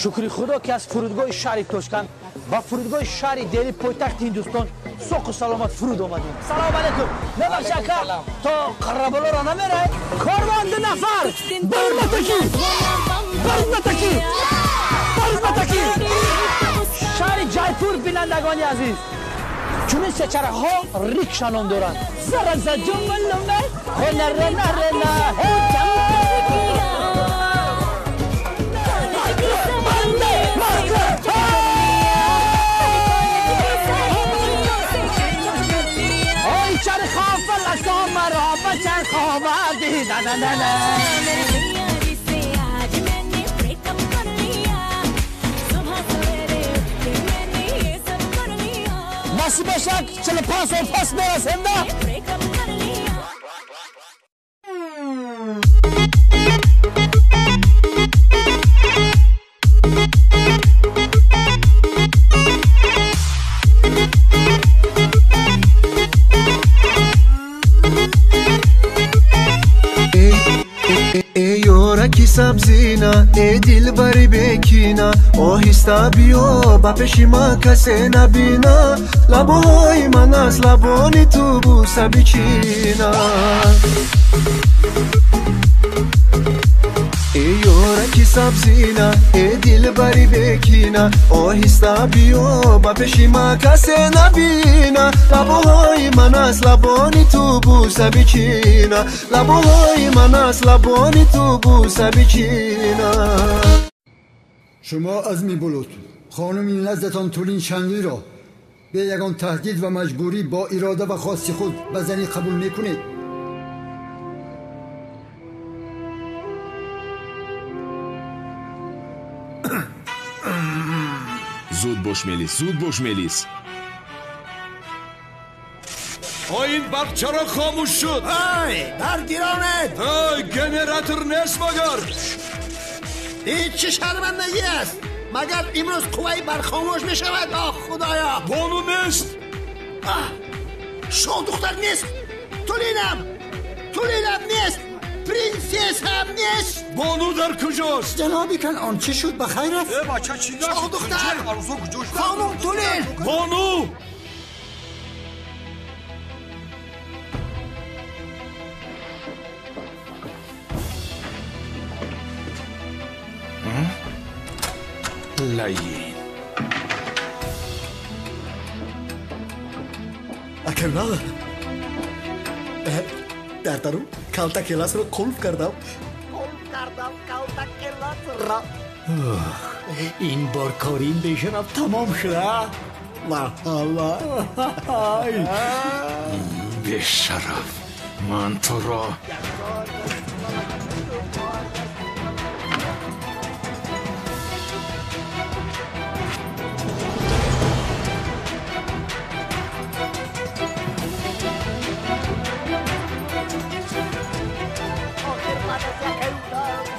Шукри Худо ки аз фурудгоҳи шаҳри Тошканд ба фурудгоҳи шаҳри Дели, пойтахти Ҳиндустон, соқу саломат фуруд омадем. Салом алейкум. Мебахши, ака, то Қараболоро намерай? Корвон ду нафар. Барматаки, барматаки, барматаки. Шаҳри Ҷайпур, бинандагони азиз, чунин сечарахҳо рикша ном доранд. Зараза ҷумлуме хонаренарена. Ой, чарха фалако маро ба чарх оварди. На-на-на-на. Насиб бошад, 45 сол пас мерасем, да? Ёраки сабзина, э дилбари бекина, оҳиста биё ба пеши ман, касе набина, лабоҳои ман аз лабони ту буса бичина. Э ёраки сабзина, э дилбари бекина, оҳиста биё ба пеши ман, касе набина, лабоҳои ман аз лабони ту буса бичина, лабоҳои ман аз лабони ту буса бичина. Шумо Азми Булут, хонуми наздатон Тулин Шанлиро бе ягон таҳдид ва маҷбурӣ бо ирода ва хости худ ба занӣ қабул мекунед? Зуд бош, Мелис, зуд бош, Мелис. Ой, ин барқ чаро хомӯш шуд? Ай, барқ гиронед! Ой, генератор нест магар? Ин чӣ шармандагӣ аст? Магар имрӯз қувваи барқ хомӯш мешавад? Ох, Худоё! Бону нест! Шоҳдухтар нест! Тулинам! Тулинам нест! Принсессам нест! Бону дар куҷост? Ҷаноби Канъон, чӣ шуд, ба хайр аст? Э, бача, чӣ нашуд? Шоҳдухтар! Хонум Тулин! Бону! Лаин. Акамал, дар дарун калта келасро қулф кардам. Қулф кардам калта келасро. Ин бор кори ин бешараф тамом шуда. Ла Бешараф, ман туро.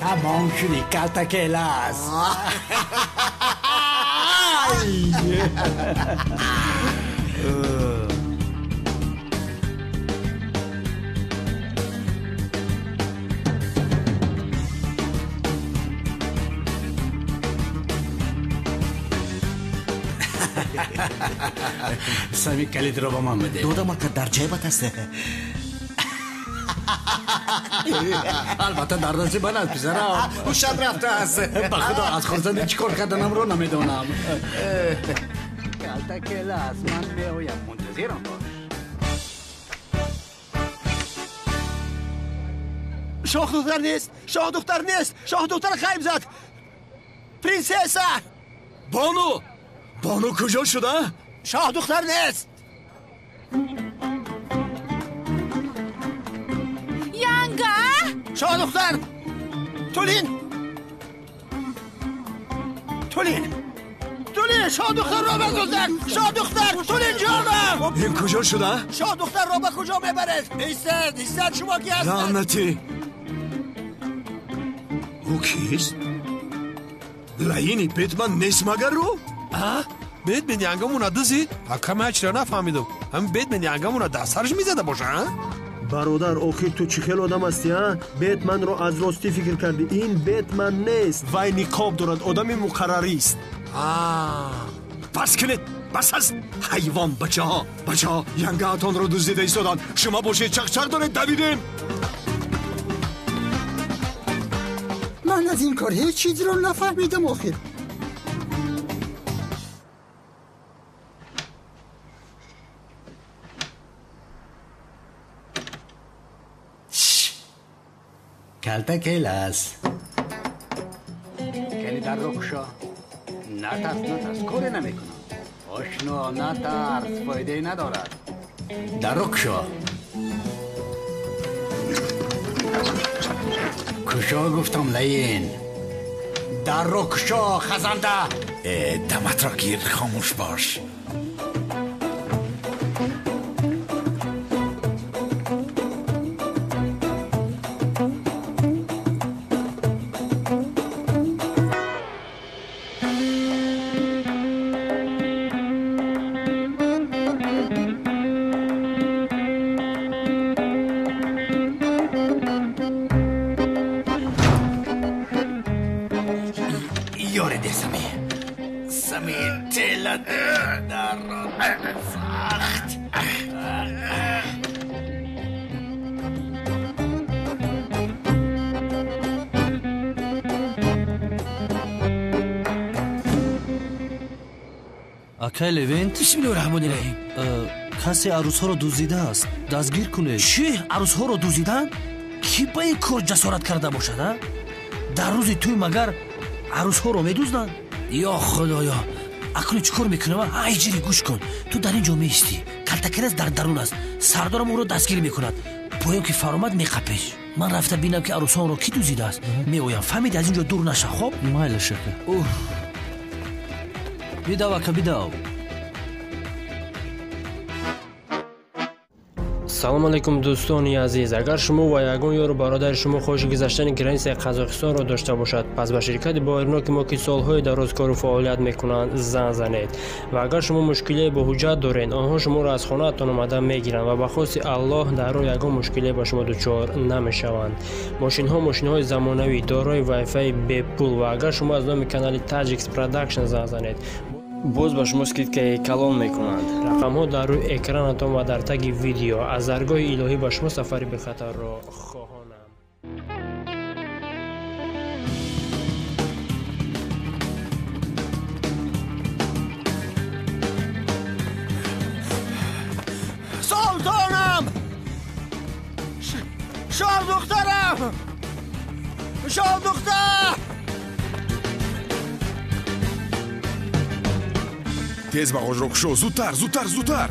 Тамом шуди, калта келас. Сами калидро ба ман бидеҳ. Додам, ака, дар ҷайбат аст. Албатта, дар дасти ман аст, писарам. Ҳушат рафтааст. Ба Худо, аз хурсандӣ чӣ кор карданамро намедонам. Калта келас, ман меоям, мунтазирам бош. Шоҳдухтар нест! Шоҳдухтар нест! Шоҳдухтар ғайб зад! Принсесса! Бону! Бону куҷо шуда? Шоҳдухтар нест! Янга! Шоҳдухтар! Тулин! Тулин! Тулин, шоҳдухтарро бардозад! Шоҳдухтар! Тулин ҷонам! Ин куҷо шуда? Шоҳдухтарро ба куҷо мебаред? Истед, истед, шумо ки ҳастед? Лаънатӣ! Ӯ кист? Лаини Бетман нест магар ӯ? А? Бетмен янгамуна дизид? Акама чиро нафаҳмидам. Ҳамин Бетмен янгамуна дар сараш мезада боша, а? Бародар, охир ту чӣ хел одам ҳастӣ, а? Бетманро аз ростӣ фикр кардӣ. Ин Бетман нест. Вай ниқоб дорад, одами муқаррарист. Бас кунед, бас аст. Ҳайвон бачаҳо, бачаҳо янгаатонро дуздида истоданд. Шумо бошед чақчақ доред, давидем. Ман аз ин кор ҳеҷ чизро нафаҳмидам охир. Калта келас. Кали дарро кушо. Натарс, натарс, коре намекунам. Ошно, натарс, фоидае надорад. Дарро кушо. Кушо гуфтам, лаин. Дарро кушо, хазанда. Даматро гир, хомӯш бош. Акай Левент, бисмиллоҳи раҳмони раҳим. Касе арӯсҳоро дуздидааст, дастгир кунед. Чӣ? Арӯсҳоро дуздиданд? Кӣ ба ин кор ҷасорат карда бошад, а? Дар рӯзи тӯй магар арӯсҳоро медузданд? Ё худоё, акнун чӣ кор мекунам? Ай ҷири, гӯш кун. Ту дар ин ҷо меистӣ. Калтакерас дар дарун аст. Сардорам ӯро дастгир мекунад. Поён ки фаромад меқапеш. Ман рафта бинам ки арӯсҳоро кӣ дуздидааст. Меоям. Фаҳмидӣ, аз ин ҷо дур наша, хоб? Майлаш, ака. Бидав, ака, бидав. Салом алейкум, дӯстони азиз. Агар шумо ва ягон ёру бародари шумо хоҳиши гузаштани границаи Қазоқистонро дошта бошад, пас ба ширкати боваринок мо, ки солҳои дароз кору фаъолият мекунанд, занг занед. Ва агар шумо мушкилие бо ҳуҷҷат доред, онҳо шуморо аз хонаатон омада мегиранд ва ба хости Аллоҳ дар роҳ ягон мушкилие ба шумо дучор намешаванд. Мошинҳо мошинҳои замонавӣ, дорои вайфаи бепул ва агар шумо аз номи канали Таҷикс Продакшн занг занед, боз ба шумо скидкаи калон мекунанд. Рақамҳо дар рӯи экранатон ва дар таги видео. Аз даргоҳи илоҳӣ ба шумо сафари бехатарро хоҳонам. Султонам! Шоҳдухтарам! Шоҳдухтар! Тез бағожро кушо, зудтар, зудтар, зудтар.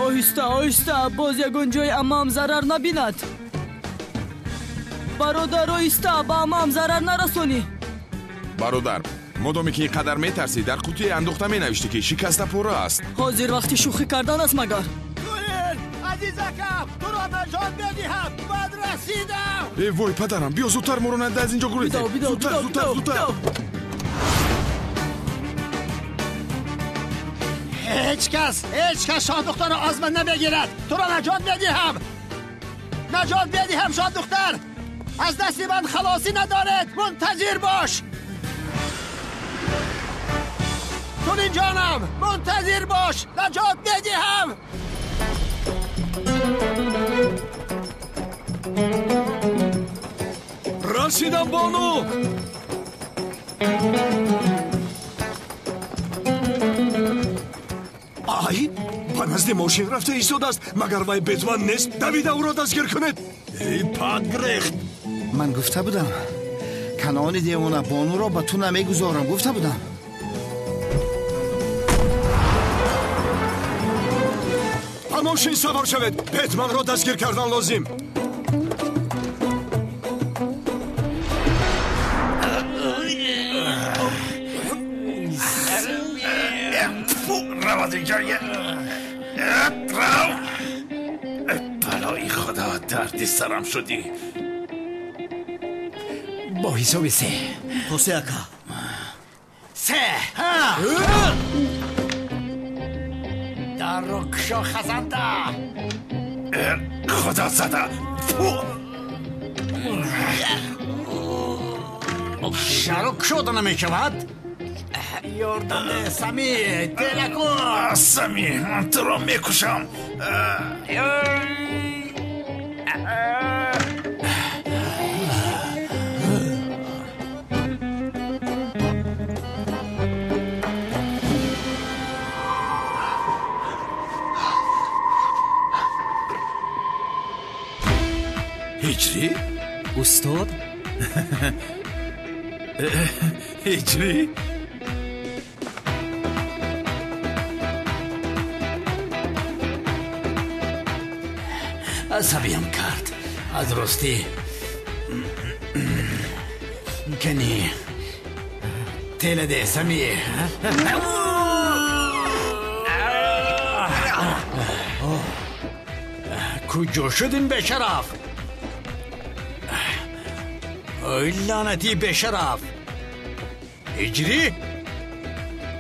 Оҳиста, оҳиста, боз ягон ҷои аммаам зарар набинад. Бародар, оҳиста, ба аммаам зарар нарасонӣ. Бародар, модоме ки ин қадар метарсӣ, дар қутие андохта менавиштӣ, ки шикаста пора аст. Ҳозир вақти шӯхӣ кардан аст магар? Тулин, азизакам, туро наҷот медиҳам, бад расидам. Э вой, падарам, биё зудтар, моро нада аз ин ҷо гурезем. Зудтар, зудтар, зудтар. Ҳеҷ кас, ҳеҷ кас шоҳдухтарро аз ман намегирад. Туро наҷот медиҳам, наҷот медиҳам, шоҳдухтар. Аз дасти ман халосӣ надоред. Мунтазир бош. Тулин ҷонам, мунтазир бош, наҷот медиҳам. Расидам, бону. Ай, ба назди мошин рафта истодааст. Магар вай Бетман нест? Давида ӯро дастгир кунед. Эй, пад грехт. Ман гуфта будам, канони девона, бонуро ба ту намегузорам, гуфта будам. Ба мошин савор шавед. Бетманро дастгир кардан лозим. Рав аз инҷо. Рав. Балои худо, дарди сарам шудӣ. Бо ҳисоби се. То се, ака. Се. Дарро кушо, хазанда. Худо зада. Чаро кушода намешавад? Ёрдам де, Сами, тела кун. Сами, ман туро мекушам. Ҳиҷрӣ? Устод? Ҳиҷрӣ? Асабиям кард. Аз ростӣ. Кани. Тела де, Сами. Куҷо шуд ин бешараф? Ой, лаънатии бешараф! Ҳиҷрӣ?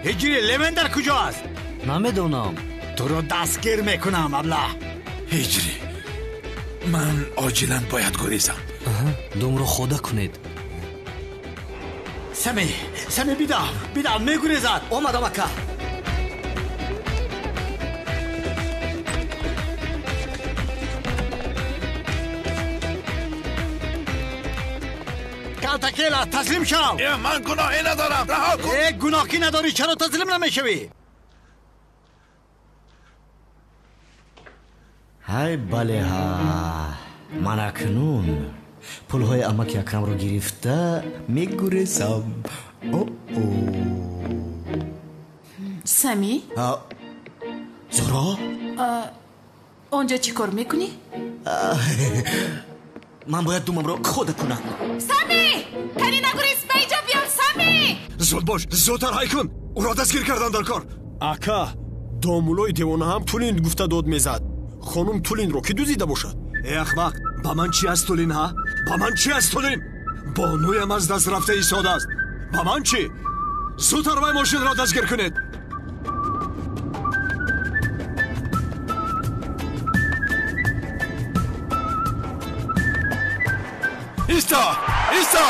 Ҳиҷрӣ, Левен дар куҷо аст? Намедонам. Туро дастгир мекунам, аблаҳ. Ҳиҷрӣ, ман оҷилан бояд гурезам. Думро хода кунед. Сами, Сами, бидав, бидав, мегурезад. Омадам, ака. Калтакела, таслим шав. Ман гуноҳе надорам, раҳо кун. Э, гуноҳ ки надорӣ, чаро таслим намешавӣ? Ҳай, бале, ҳа. Ман акнун пулҳои амаки Акрамро гирифта мегурезам. О-о. Сами? Зуро? Онҷо чӣ кор мекунӣ? Ман бояд думамро хода кунам. Сами! Кани нагурез, ба инҷо биё, Сами! Зуд бош, зудтар ҳай кун. Ӯро дастгир кардан дар кор. Ака, домулои девона ҳам Тулин гуфта дод мезад. Хонум Тулинро ки дуздида бошад? Э, ахмақ, ба ман чӣ аст Тулин, ҳа? Ба ман чӣ аст Тулин? Бонуям аз даст рафта истодааст. Ба ман чӣ? Зудтар вай мошинро дастгир кунед. Исто! Исто!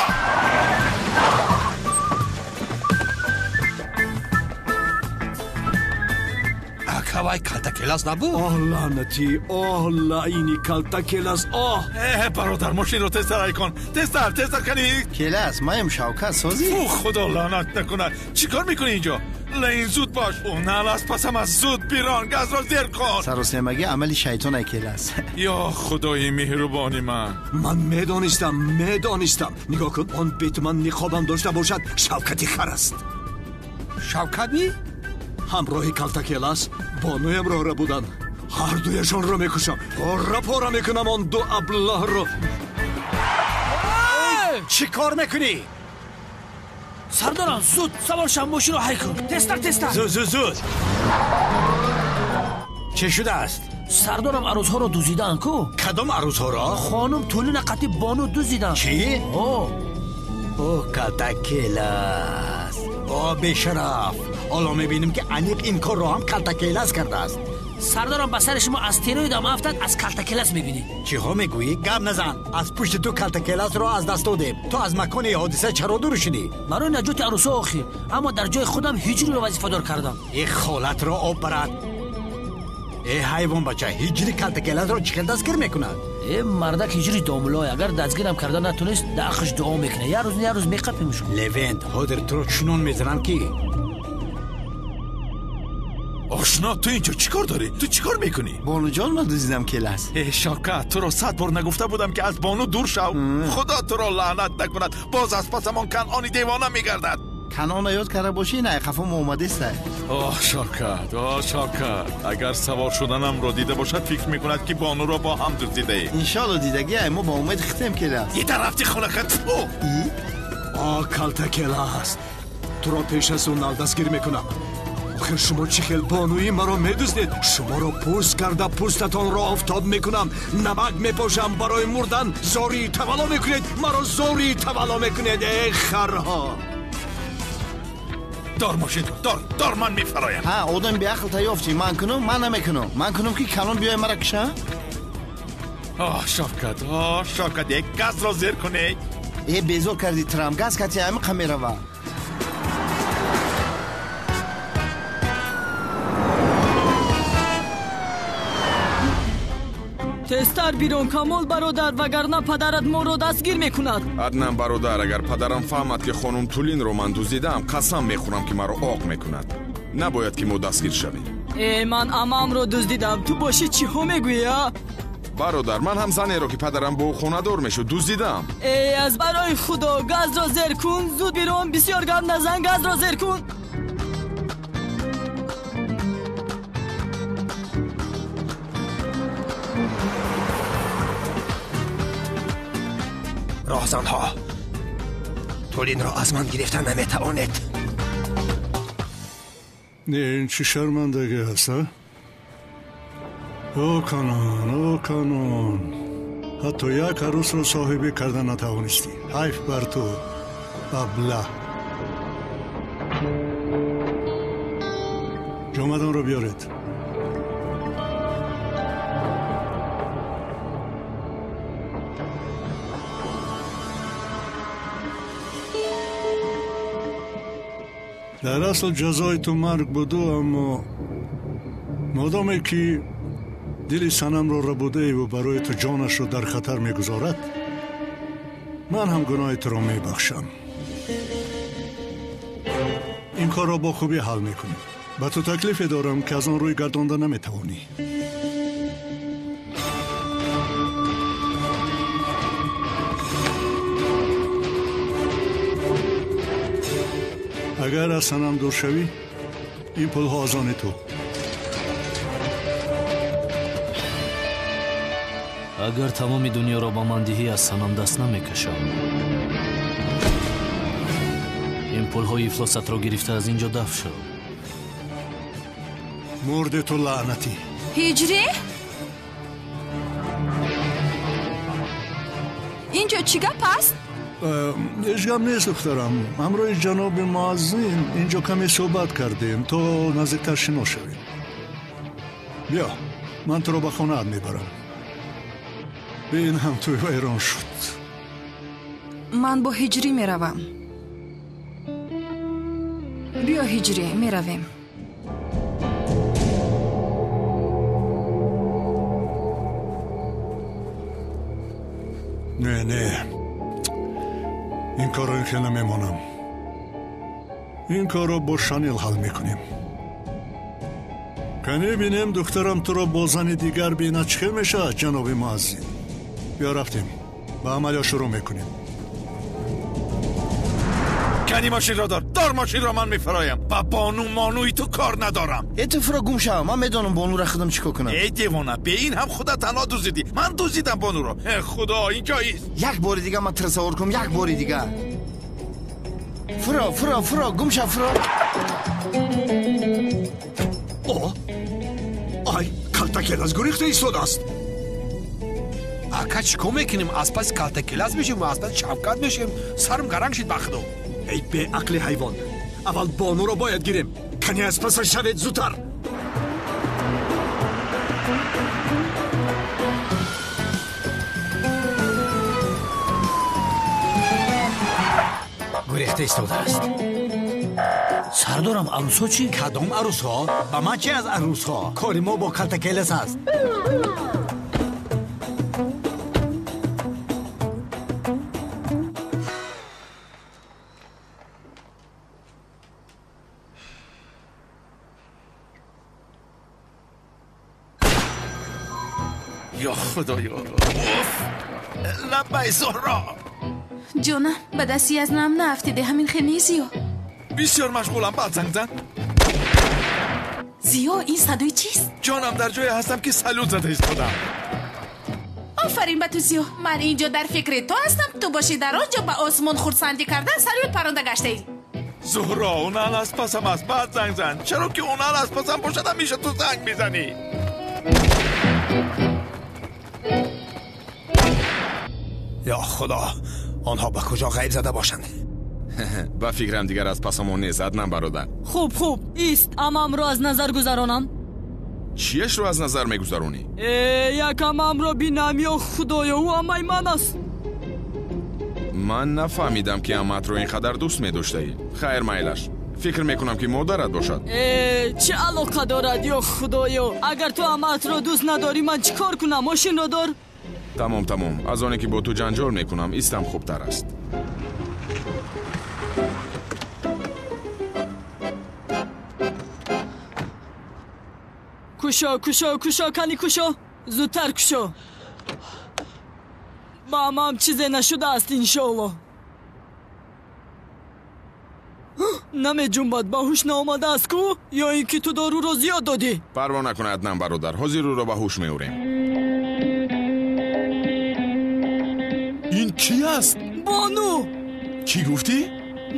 Ака, вай калтакелас набуд? Оҳ, лаънатӣ, оҳ, лаъини калтакелас, оҳ! Э, бародар, мошинро тезтар ҳай кун. Тезтар, тезтар кани. Келас, маем Шавкат, созӣ? Фу, худо лаънат накунад. Чӣ кор мекунӣ инҷо? Лаин, зуд бош. Ӯ нал аз пасам аст. Зуд бирон, газро зер кун. Саросемагӣ амали шайтон, ай Келас. Ё худои меҳрубони ман. Ман медонистам, медонистам. Нигоҳ кун, он бетман ниқобам дошта бошад, Шавкати хар аст. Шавкат ни? Ҳамроҳи калтакелас бонуямро рабуданд. Ҳардуяшонро мекушам, пора пора мекунам он ду аблаҳро. Чӣ кор мекунӣ? Сардорам, зуд савор шав, мошинро ҳай кун. Тезтар, тезтар. Зуд, зуд, зуд. Чӣ шудааст? Сардорам, арӯзҳоро дуздидаанд ку? Кадом арӯзҳоро? Хонум Тулина қатъи бону дуздиданд. Чӣ? О, калтакелас. О, бешараф. Ҳоло мебинем, ки аниқ ин корро ҳам калтакелас кардааст. Сардорам, ба сари шумо астероидам афтад, аз калтакелас мебинед. Чиҳо мегӯӣ? Гап назан. Аз пушти ту калтакеласро аз даст додем. Ту аз макони ҳодиса чаро дур шудӣ? Барои наҷоти арӯсҳо охир, аммо дар ҷои худам ҳиҷриро вазифадор кардам. Э, холатро об барад. Э, ҳайвонбача, ҳиҷри калтакеласро чӣ хел дастгир мекунад? Э, мардак ҳиҷри домулой, агар дастгирам карда натонист, дар ақш дуо мекунад. Як рӯз, як рӯз меқапимш. Левент, ҳозир туро чунон мезанам ки. Ошно, ту инҷо чӣ кор дорӣ? Ту чӣ кор мекунӣ? Бонуҷон, ман дуздидам, Келас. Э, Шавкат, туро 100 бор нагуфта будам, ки аз бону дур шав. Худо туро лаънат накунад, боз аз пасамон Канъони девона мегардад. Канъона ёд карда бошӣ, на қафо омадеста. Оҳ, Шавкат, оҳ, Шавкат, агар савор шуданамро дида бошад, фикр мекунад, ки бонуро бо ҳам дуздидаем. Иншоалло дидагӣ, мо ба умед хитем, Келас. Ита рафти хонакат. О, калтакелас, туро пеш аз ӯ нал дастгир мекунам. Охир шумо чӣ хел бонуи маро медуздед? Шуморо пӯст карда пӯстатонро офтоб мекунам, намак мепошам, барои мурдан зории тавалло мекунед, маро зории тавалло мекунед, э харҳо. Дор мошинро, дор, дор, ман мефароям. Ҳа, одам беақл та ёфтӣ. Ман кунам, ман намекунам. Ман кунам ки калон биёй мара киша? Оҳ, Шавкат, оҳ, Шавкат, як газро зер кунед. Э, безор кардӣ трам, газ кати ҳамиқа мерава. Тезтар бирон, Камол бародар, вагарна падарат моро дастгир мекунад. Аднан бародар, агар падарам фаҳмад, ки хонум Тулинро ман дуздидаам, қасам мехӯрам, ки маро оқ мекунад. Набояд, ки мо дастгир шавем. Э, ман амамро дуздидам, ту бошӣ чиҳо мегӯӣ, а? Бародар, ман ҳам занеро, ки падарам бо ӯ хонадор мешуд, дуздидаам. Э, аз барои Худо, газро зер кун, зуд бирон, бисёр гап назан, газро зер кун. Роҳзанҳо, Тулинро аз ман гирифта наметавонед. Не, ин чӣ шармандагӣ аст, а? О, Канон, о, Канон, ҳатто як арӯсро соҳибӣ карда натавонистӣ. Ҳайф бар ту, абла. Ҷомадонро биёред. Дар асл ҷазои ту марг буду, аммо модоме ки дили санамро рабудаеву барои ту ҷонашро дар хатар мегузорад, ман ҳам гуноҳи туро мебахшам. Ин корро бо хубӣ ҳал мекунем. Ба ту таклифе дорам, ки аз он рӯй гардонда наметавонӣ. Агар аз санам дур шавӣ, ин пулҳо аз они ту. Агар тамоми дунёро ба ман диҳӣ, аз санам даст намекашам. Ин пулҳои ифлосатро гирифта аз ин ҷо дафт шав. Мурди ту лаънатӣ. Ҳиҷрӣ? Ин ҷо чӣ гап аст? Ҳеҷ гап нест, духтарам. Ҳамроҳи ҷаноби муаззин ин ҷо каме суҳбат кардем, то наздиктар шинос шавем. Биё, ман туро ба хонаат мебарам. Бин, ҳам туй вайрон шуд. Ман бо Ҳиҷрӣ меравам. Биё, Ҳиҷрӣ, меравем. Не, не, ин корро ин хел намемонам. Ин корро бо Шанил ҳал мекунем. Кане бинем, духтарам туро бо зани дигар бинад, чӣ хел мешавад, ҷаноби муаззин? Биё, рафтем, ба амалиё шурӯъ мекунем. Кани мошинро дор, дор мошинро, ман мефароям. Ба бону монуи ту кор надорам. Э, ту фуро гум шав, ман медонам бонура худам чӣ кор кунам. Эй девона, бе ин ҳам худа танҳо дуздидӣ. Ман дуздидам бонуро. Э, Худо, ин ҷоист. Як бори дига ман туро савор кунам, як бори дига. Фуро, фуро, фуро, гум шав, фуро. О, ай, калтакелаз гурехта истодааст. Ака, чӣ кор мекунем? Аз паси калтакелаз мешем, аз паси Шавкат мешем. Сарам гаранг шид, ба Худо. Эй беақли ҳайвон, аввал бонуро бояд гирем. Кани аз пасаш шавед зудтар. Гурехта истодааст. Сардорам, арӯсҳо чӣ? Кадом арӯсҳо? Ба ман чӣ аз арӯсҳо? Кори мо бо калтакелас аст. Ё худоё, лаббай, Зуҳро. Ҷонам, ба дасти язнам наафтиде, ҳамин хел нест, Зиё? Бисёр машғулам, баъд занг зан. Зиё, ин садои чист? Ҷонам, дар ҷое ҳастам, ки салют зада истодам. Офарин ба ту, Зиё. Ман ин ҷо дар фикри ту ҳастам, ту бошӣ дар он ҷо ба осмон хурсандӣ кардан салют паронда гаштаӣ. Зуҳро, унал аз пасам аст, баъд занг зан. Чаро ки унал аз пасам бошад, ҳамеша ту занг мезанӣ. Ё Худо, онҳо ба куҷо ғайб зада бошанд? Ба фикрам дигар аз пасамон нест, Аднан бародар. Хуб, хуб, ист, амамро аз назар гузаронам. Чиешро аз назар мегузаронӣ? Як амамро бинам, ё худоё, ӯ амаи ман аст. Ман нафаҳмидам, ки амаатро ин қадар дӯст медоштаӣ. Хайр, майлаш. Фикр мекунам, ки модарат бошад. Чӣ алоқа дорад, ё худоё? Агар ту амаатро дӯст надорӣ, ман чӣ кор кунам? Мошинро дор. Тамом, тамом. Аз оне ки бо ту ҷанҷол мекунам, истам хубтар аст. Кушо, кушо, кушо, кани кушо, зудтар кушо. Ба амам чизе нашудааст, иншоалло. Намеҷунбад, ба ҳуш наомадааст ку? Ё ин ки ту доруро зиёд додӣ? Парво накун, Аднан бародар, ҳозир ӯро ба ҳуш меорем. Ин кӣ аст? Бону! Чӣ гуфтӣ?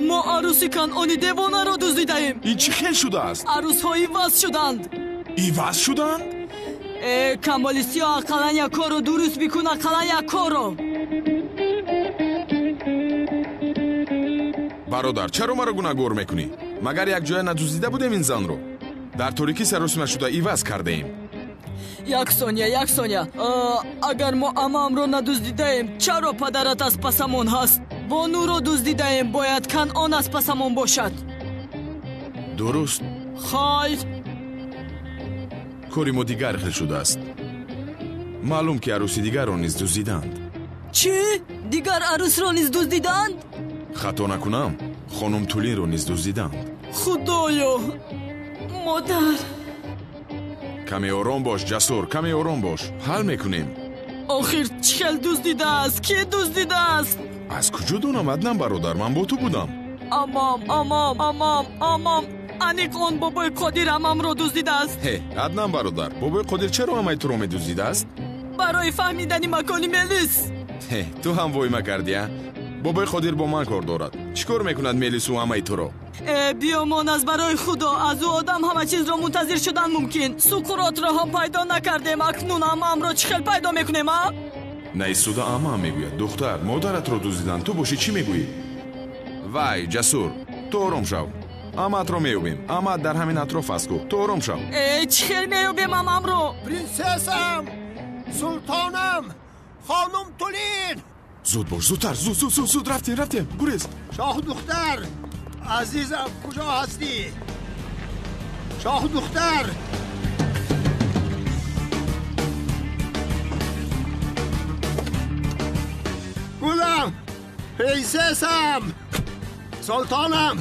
Мо арӯси Канъони девонаро дуздидаем. Ин чӣ хел шудааст? Арӯсҳо иваз шуданд. Иваз шуданд? Камоли сиёҳ, ақаллан як корро дуруст бикун, ақаллан як корро. Бародар, чаро маро гунаҳгор мекунӣ? Магар якҷоя надуздида будем ин занро? Дар торикӣ саросима шуда иваз кардаем. Як сония, як сония. Агар мо амаамро надуздидаем, чаро падарат аз пасамон ҳаст? Бонуро дуздидаем, бояд Канъон аз пасамон бошад. Дуруст. Хайр. Кори мо дигар хел шудааст. Маълум, ки арӯси дигарро низ дуздиданд. Чӣ? Дигар арӯсро низ дуздиданд? Хато накунам, хонум Тулинро низ дуздиданд. Худоё, модар! Каме ором бош, Ҷасур, каме ором бош. Ҳал мекунем. Охир чӣ хел дуздидааст? Кӣ дуздидааст? Аз куҷо донам, Аднан бародар? Ман бо ту будам. Амам, амам, амам, амам. Аниқ он бобои Қодир амамро дуздидааст. Ҳе, Аднан бародар, бобои Қодир чаро амаи туро медуздидааст? Барои фаҳмидани макони Мелис. Ҳе, ту ҳам войма кардӣ, а? Бобои Қодир бо ман кор дорад. Чӣ кор мекунад Мелису амаи туро? Биёмон, аз барои худо, аз ӯ одам ҳама чизро мунтазир шудан мумкин. Суқуротро ҳам пайдо накардем, акнун амаамро чӣ хел пайдо мекунем, а? Наистуда амаам мегӯяд: духтар, модаратро дуздиданд, ту бошӣ чӣ мегӯӣ? Вай, Ҷасур, ту ором шав. Амаатро меёбем. Амаат дар ҳамин атроф аст ку. Ту ором шав. Чӣ хел меёбем амаамро? Принсессам, султонам, хонум Тулин! Зуд бош, зудтар, зуд, зуд, зуд, зуд, рафтем, рафтем, гурез. Шоҳдухтар, азизам, куҷо ҳастӣ? Шоҳдухтар! Гулам, принсессам, султонам,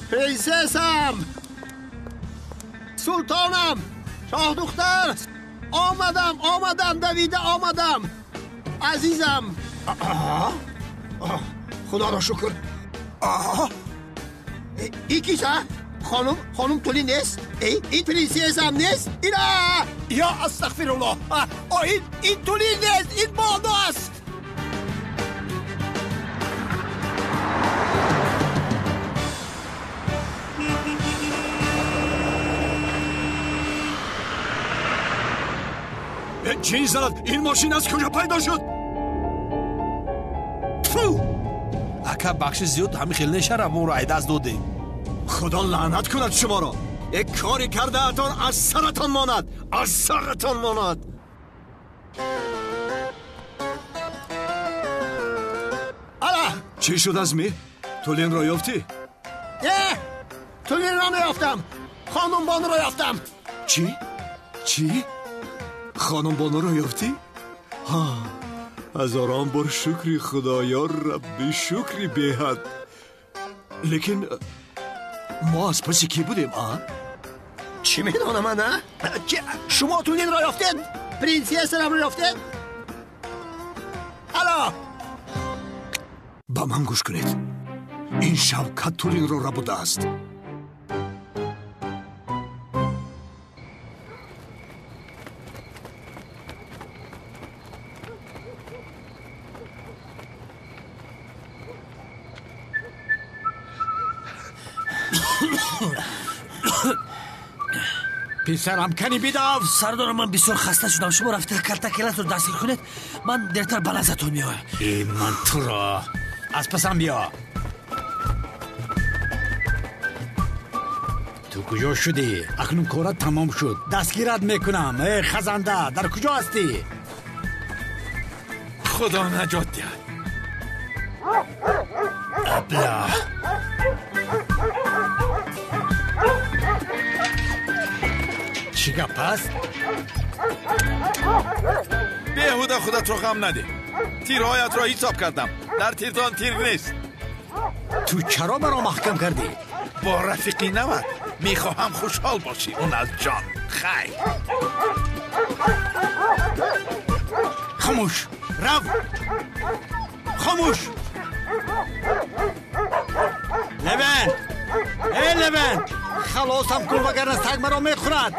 принсессам, султонам, шоҳдухтар, омадам, омадам, давида омадам, азизам. Худоро шукр. Ин кист, а? Хонум, хонум Тулин нест? Ин принсессам нест? Ина! Ё астағфируллоҳ! Ин Тулин нест, ин бону аст. Ҷин занад, ин мошин аз куҷо пайдо шуд? Ака, бахши зиёд ҳамин хел нешара, моро айдаст додем. Худо лаънат кунад шуморо. Як коре кардаатон аз саратон монад, аз саратон монад. Ала! Чӣ шуд, Азмӣ? Тулинро ёфтӣ? Не, Тулинро наёфтам. Хонум Бонуро ёфтам. Чӣ? Чӣ? Хонум Бонуро ёфтӣ? Ҳа, ҳазорон бор шукри Худо, ё Рабби, шукри беҳад. Лекин мо аз паси кӣ будем, а? Чӣ медонам ман, а? Шумо Тулинро ёфтед? Принсессарамро ёфтед? Ало! Ба ман гӯш кунед. Ин Шавкат Тулинро рабудааст. Писарам, кани бидав. Сардор, ман бисёр хаста шудам. Шумо рафта калтакелатро дастгир кунед, ман дертар ба назатон меоям. Э, ман туро аз пасам биё. Ту куҷо шудӣ? Акнун корат тамом шуд. Дастгират мекунам. Эй хазанда, дар куҷо ҳастӣ? Худо наҷот диҳад. Абла. Чӣ гап аст? Беҳуда худатро ғам надеҳ. Тирҳоятро ҳисоб кардам. Дар тирдон тир нест. Ту чаро маро маҳкам кардӣ? Бо рафиқи нават мехоҳам хушҳол бошӣ. Он аз ҷон. Хайр. Хомӯш! Рав! Хомӯш! Левент! Эй Левент! Халосам кун, вагарна саг маро мехӯрад.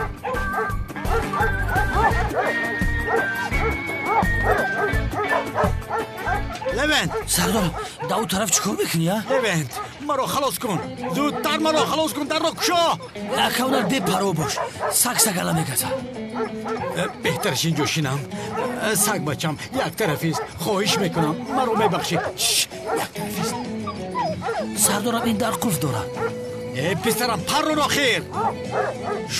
Левент! Сардор, дар он тараф чӣ кор мекунӣ, а? Левент, маро халос кун! Зудтар маро халос кун, дарро кушо! Акавнар бепарво бош, саг сагала мегазад. Беҳтараш инҷо шинам. Саг бачам як тарафист. Хоҳиш мекунам, маро мебахшӣ. Як тарафист. Сардорам, ин дар қулф дорад. Э писарам, паррон охир!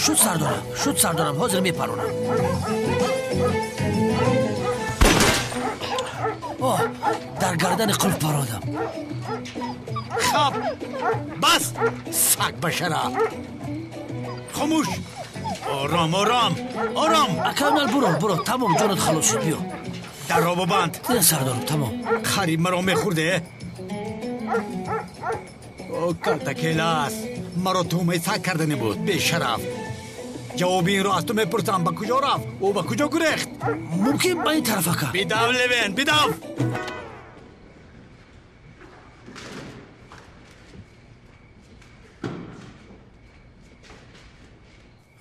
Шуд сардорам, шуд сардорам, ҳозир мепаронам. Оҳ, дар гардани қулф пародам. Хаб, бас, саг башара. Хомӯш! Ором, ором, ором! Акамал, буро, буро, тамом, ҷонат халос шуд, биё. Дарро бибанд. Не сардорам, тамом. Хари маро мехӯрде? О, калтакелас, маро туҳмаи саг кардане буд, бешараф. Ҷавоби инро аз ту мепурсам, ба куҷо рафт? Ӯ ба куҷо гурехт? Мумкин ба ин тараф, ака. Бидав, Левент, бидав!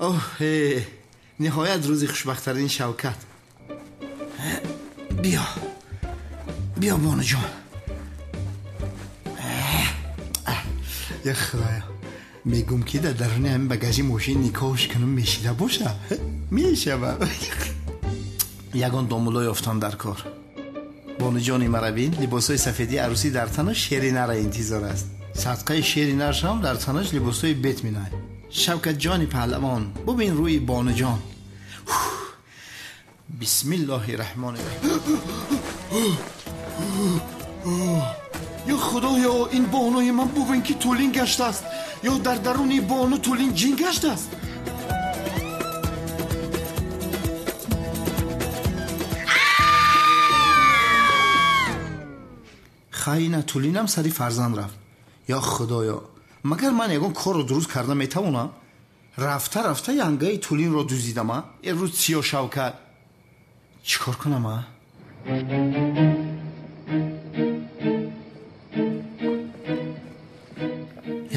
Оҳ, ниҳоят рӯзи хушбахттарин Шавкат. Биё, биё, бонуҷон. Я худоё, мегум ки дар даруни ҳамин багажи мошин никоҳш кунам мешида боша? Мешава. Ягон домуло ёфтам дар кор. Бонуҷони мара бин, либосҳои сафедии арӯсӣ дар танаш шери нара интизор аст. Садқаи шери наршам дар танаш либосҳои бет минай. Шавкатҷони паҳлавон, бубин рӯи бонуҷон. Бисмиллоҳи раҳмони раҳим. Ё худоё, ин бонуи ман бубин ки тӯлин гаштааст, ё дар даруни бону тӯлин ҷин гаштааст. Хайна тӯлинам сари фарзанд рафт. Ё худоё, магар ман ягон корро дуруст карда метавонам? Рафта рафта янгаи тӯлинро дуздидам, а? Э рӯз сиё Шавкат. Чӣ кор кунам, а?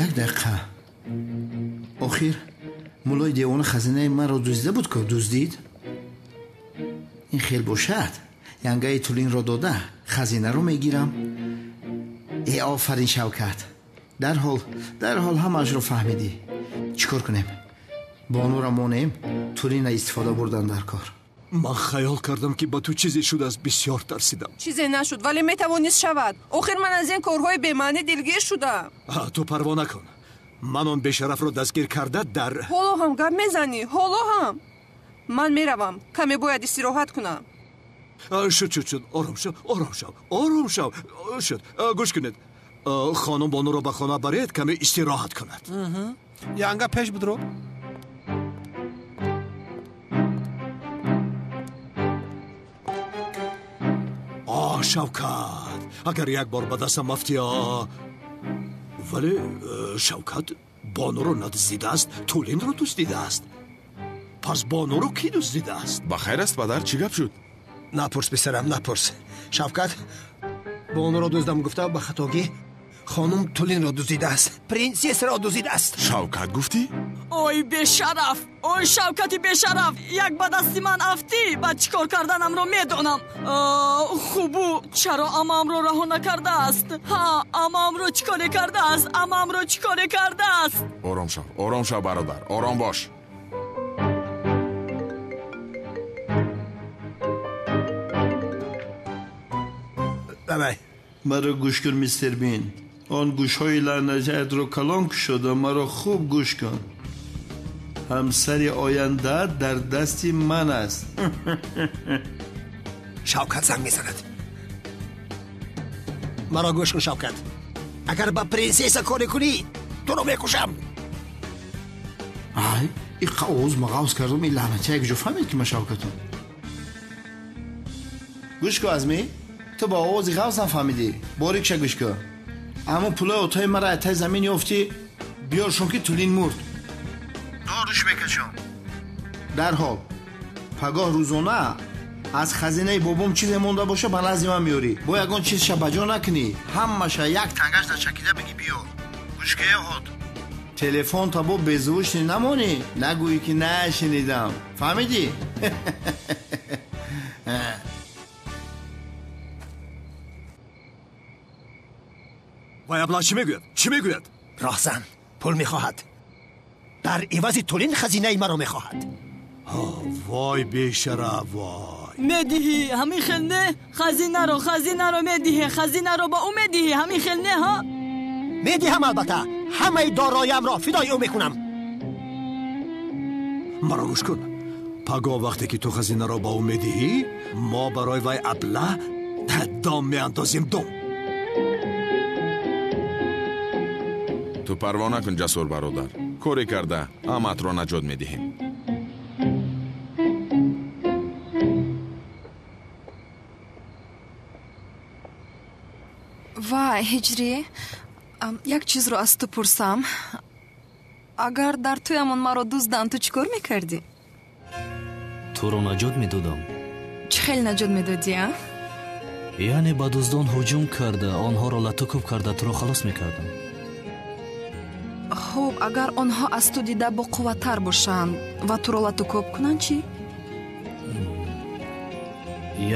Як дақиқа. Охир муллои девона хазинаи маро дуздида буд ку, дуздид? Ин хел бошад, янгаи тӯлинро дода, хазинаро мегирам. Э офарин Шавкат. Дарҳол, дарҳол ҳамаашро фаҳмидӣ. Чӣ кор кунем? Бонура монем, тӯлина истифода бурдан дар кор. Ман хаёл кардам ки ба ту чизе шудааст, бисёр тарсидам. Чизе нашуд, вале метавонист шавад. Охир ман аз ин корҳои бемаънӣ дилгир шудам. Ту парво накун. Ман он бешарафро дастгир карда дар ҳоло ҳам гап мезанӣ, ҳоло ҳам. Ман меравам, каме бояд истироҳат кунам. Шуд, шуд, шуд, ором шав, ором шав, ором шав. Шуд, гӯш кунед. Хонум бонуро ба хона баред, каме истироҳат кунад. Янга пеш бидро. Оҳ, Шавкат, агар як бор ба дастам афтӣ. Вале Шавкат бонуро надуздидааст, тӯлинро дуздидааст. Пас бонуро кӣ дуздидааст? Ба хайр аст, падар, чӣ гап шуд? Напурс, писарам, напурс. Шавкат бонуро дуздам гуфта ба хатогӣ хонум тӯлинро дуздидааст, принсессаро дуздидааст. Шавкат гуфтӣ? Ой бешараф, ой Шавкати бешараф, як ба дасти ман афтӣ, баъд чӣ кор карданамро медонам. Хуб, ӯ чаро амаамро раҳо накардааст? Ҳа, амаамро чӣ коре кардааст? Амаамро чӣ коре кардааст? Ором шав, ором шав, бародар, ором бош. Давай. Маро гӯш кун, мистер Бин. Он гӯшҳои лаънатиятро калон кушода, маро хуб гӯш кун. Ҳамсари оянда дар дасти ман аст. Шавкат занг мезанад. Маро гӯш кун, Шавкат. Агар ба принсесса коре кунӣ, туро мекушам. Ай, иққа овоз мағавз кардам, ин лаънатия як ҷо фаҳмид ки ман Шавкатам. Гӯш кун, Азмӣ, ту ба овози ғавз нафаҳмидӣ. Борикша гӯш кун. Аммо пулои отои мара аз таи замин ёфтӣ, биёршон ки Тулин мурд. Доруш мекашам. Дарҳол пагоҳ рӯзона аз хазинаи бобом чизе монда боша ба назди ман меёрӣ. Бо ягон чизша ба ҷо накунӣ, ҳамаша як тангаш начакида бигӣ биёр. Гӯшкае ҳод. Телефон та бо беззвучный намонӣ, нагӯӣ ки нашунидам. Фаҳмидӣ? Вай абла чӣ мегӯяд? Чӣ мегӯяд? Роҳзан пул мехоҳад. Дар ивази Тулин хазинаи маро мехоҳад. Вой бешараф, вой. Медиҳӣ ҳамин хел не? Хазинаро, хазинаро медиҳӣ, хазинаро ба ӯ медиҳӣ, ҳамин хел не, ҳа? Медиҳам албатта, ҳамаи дороямро фидои ӯ мекунам. Маро гӯш кун. Пагоҳ вақте ки ту хазинаро ба ӯ медиҳӣ, мо барои вай абла дом меандозем, дом. Ту парво накун, Ҷасур бародар. Коре карда аматро наҷот медиҳем. Вай, Ҳиҷрӣ, як чизро аз ту пурсам. Агар дар тӯямон маро дузданд, ту чӣ кор мекардӣ? Туро наҷот медодам. Чӣ хел наҷот медодӣ, а? Яъне ба дуздон ҳуҷум карда, онҳоро латукӯб карда, туро халос мекардам. Хуб, агар онҳо аз ту дида боқувваттар бошанд ва туро латукӯб кунанд, чӣ?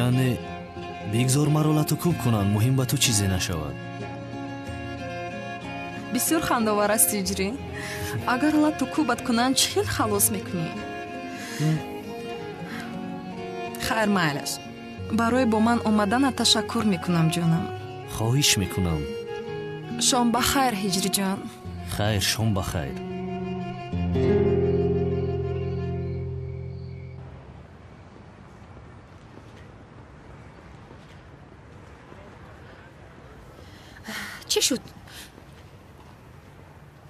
Яъне бигзор маро латукӯб кунанд, муҳим ба ту чизе нашавад. Бисёр хандовар аст, Ҳиҷрӣ. Агар латукӯбат кунанд, чӣ хел халос мекунӣ? Хайр, майлаш. Барои бо ман омаданат ташаккур мекунам, ҷонам. Хоҳиш мекунам. Шом ба хайр, Ҳиҷриҷон. Хайр, шом ба хайр. Чӣ шуд?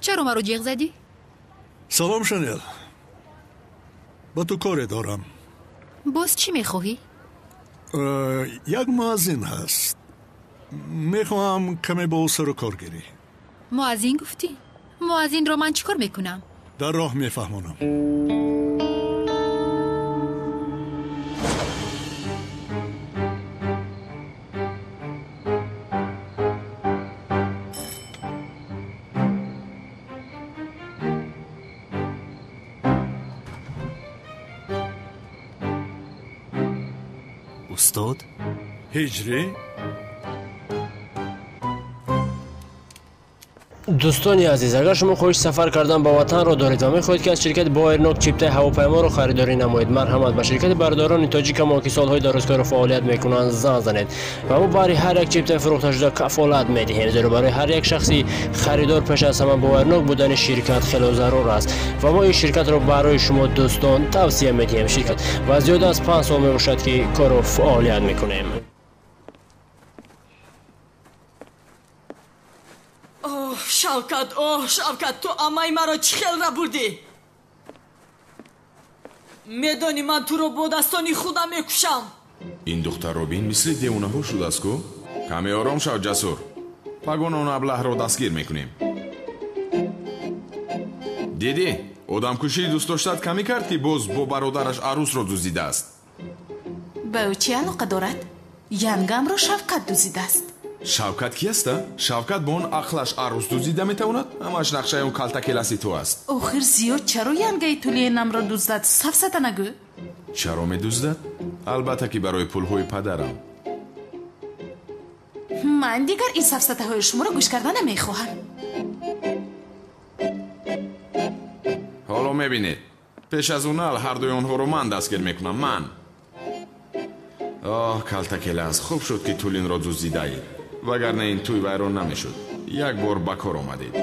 Чаро маро ҷеғ задӣ? Салом, Шанел. Ба ту коре дорам. Боз чӣ мехоҳӣ? Як муаззин ҳаст. Мехоҳам каме бо ӯ сару кор гирӣ. Муаззин гуфтӣ? Муаззинро ман чӣ кор мекунам? Дар роҳ мефаҳмонам. Устод? Ҳиҷрӣ? Дӯстони азиз, агар шумо хоҳиши сафар кардан ба ватанро доред ва мехоҳед ки аз ширкати Боэрнок чиптаи ҳавопайморо харидорӣ намоед, марҳамат ба ширкати бародарони тоҷикамо ки солҳои дарозкорро фаъолият мекунанд занг занед ва мо барои ҳар як чиптаи фурӯхташуда кафолат медиҳем, зеро барои ҳар як шахси харидор пеш аз ҳама боварнок будани ширкат хело зарур аст ва мо ин ширкатро барои шумо дӯстон тавсия медиҳем. Ширкат ва зиёда аз 5 сол мебошад ки корро фаъолият мекунем. Шавкат, оҳ, Шавкат, ту амаи маро чӣ хел рабурдӣ? Медонӣ ман туро бо дастони худам мекушам. Ин духтарро бин, мисли девонаҳо шудааст ку. Каме ором шав, Ҷасур. Пагон он аблаҳро дастгир мекунем. Дидӣ, одамкушии дӯстдоштат камӣ кард ки боз бо бародараш арӯсро дуздидааст. Ба ӯ чӣ алоқа дорад? Янгамро Шавкат дуздидааст. Шавкат ки аст? Шавкат бо он ақлаш арӯс дуздида метавонад? Ҳамаш нақшаи он калтакеласи ту аст. Охир зиёд чаро янгаи Тулинамро дуздад? Сафсата нагӯ. Чаро медуздад? Албатта ки барои пулҳои падарам. Ман дигар ин сафсатаҳои шуморо гӯш карда намехоҳам. Ҳоло мебинед. Пеш аз он ал ҳардуи онҳоро ман дастгир мекунам. Ман. Оҳ, калтакелас, хуб шуд ки Тулинро дуздидаед. Вагарна ин тӯй вайрон намешуд. Як бор ба кор омадед.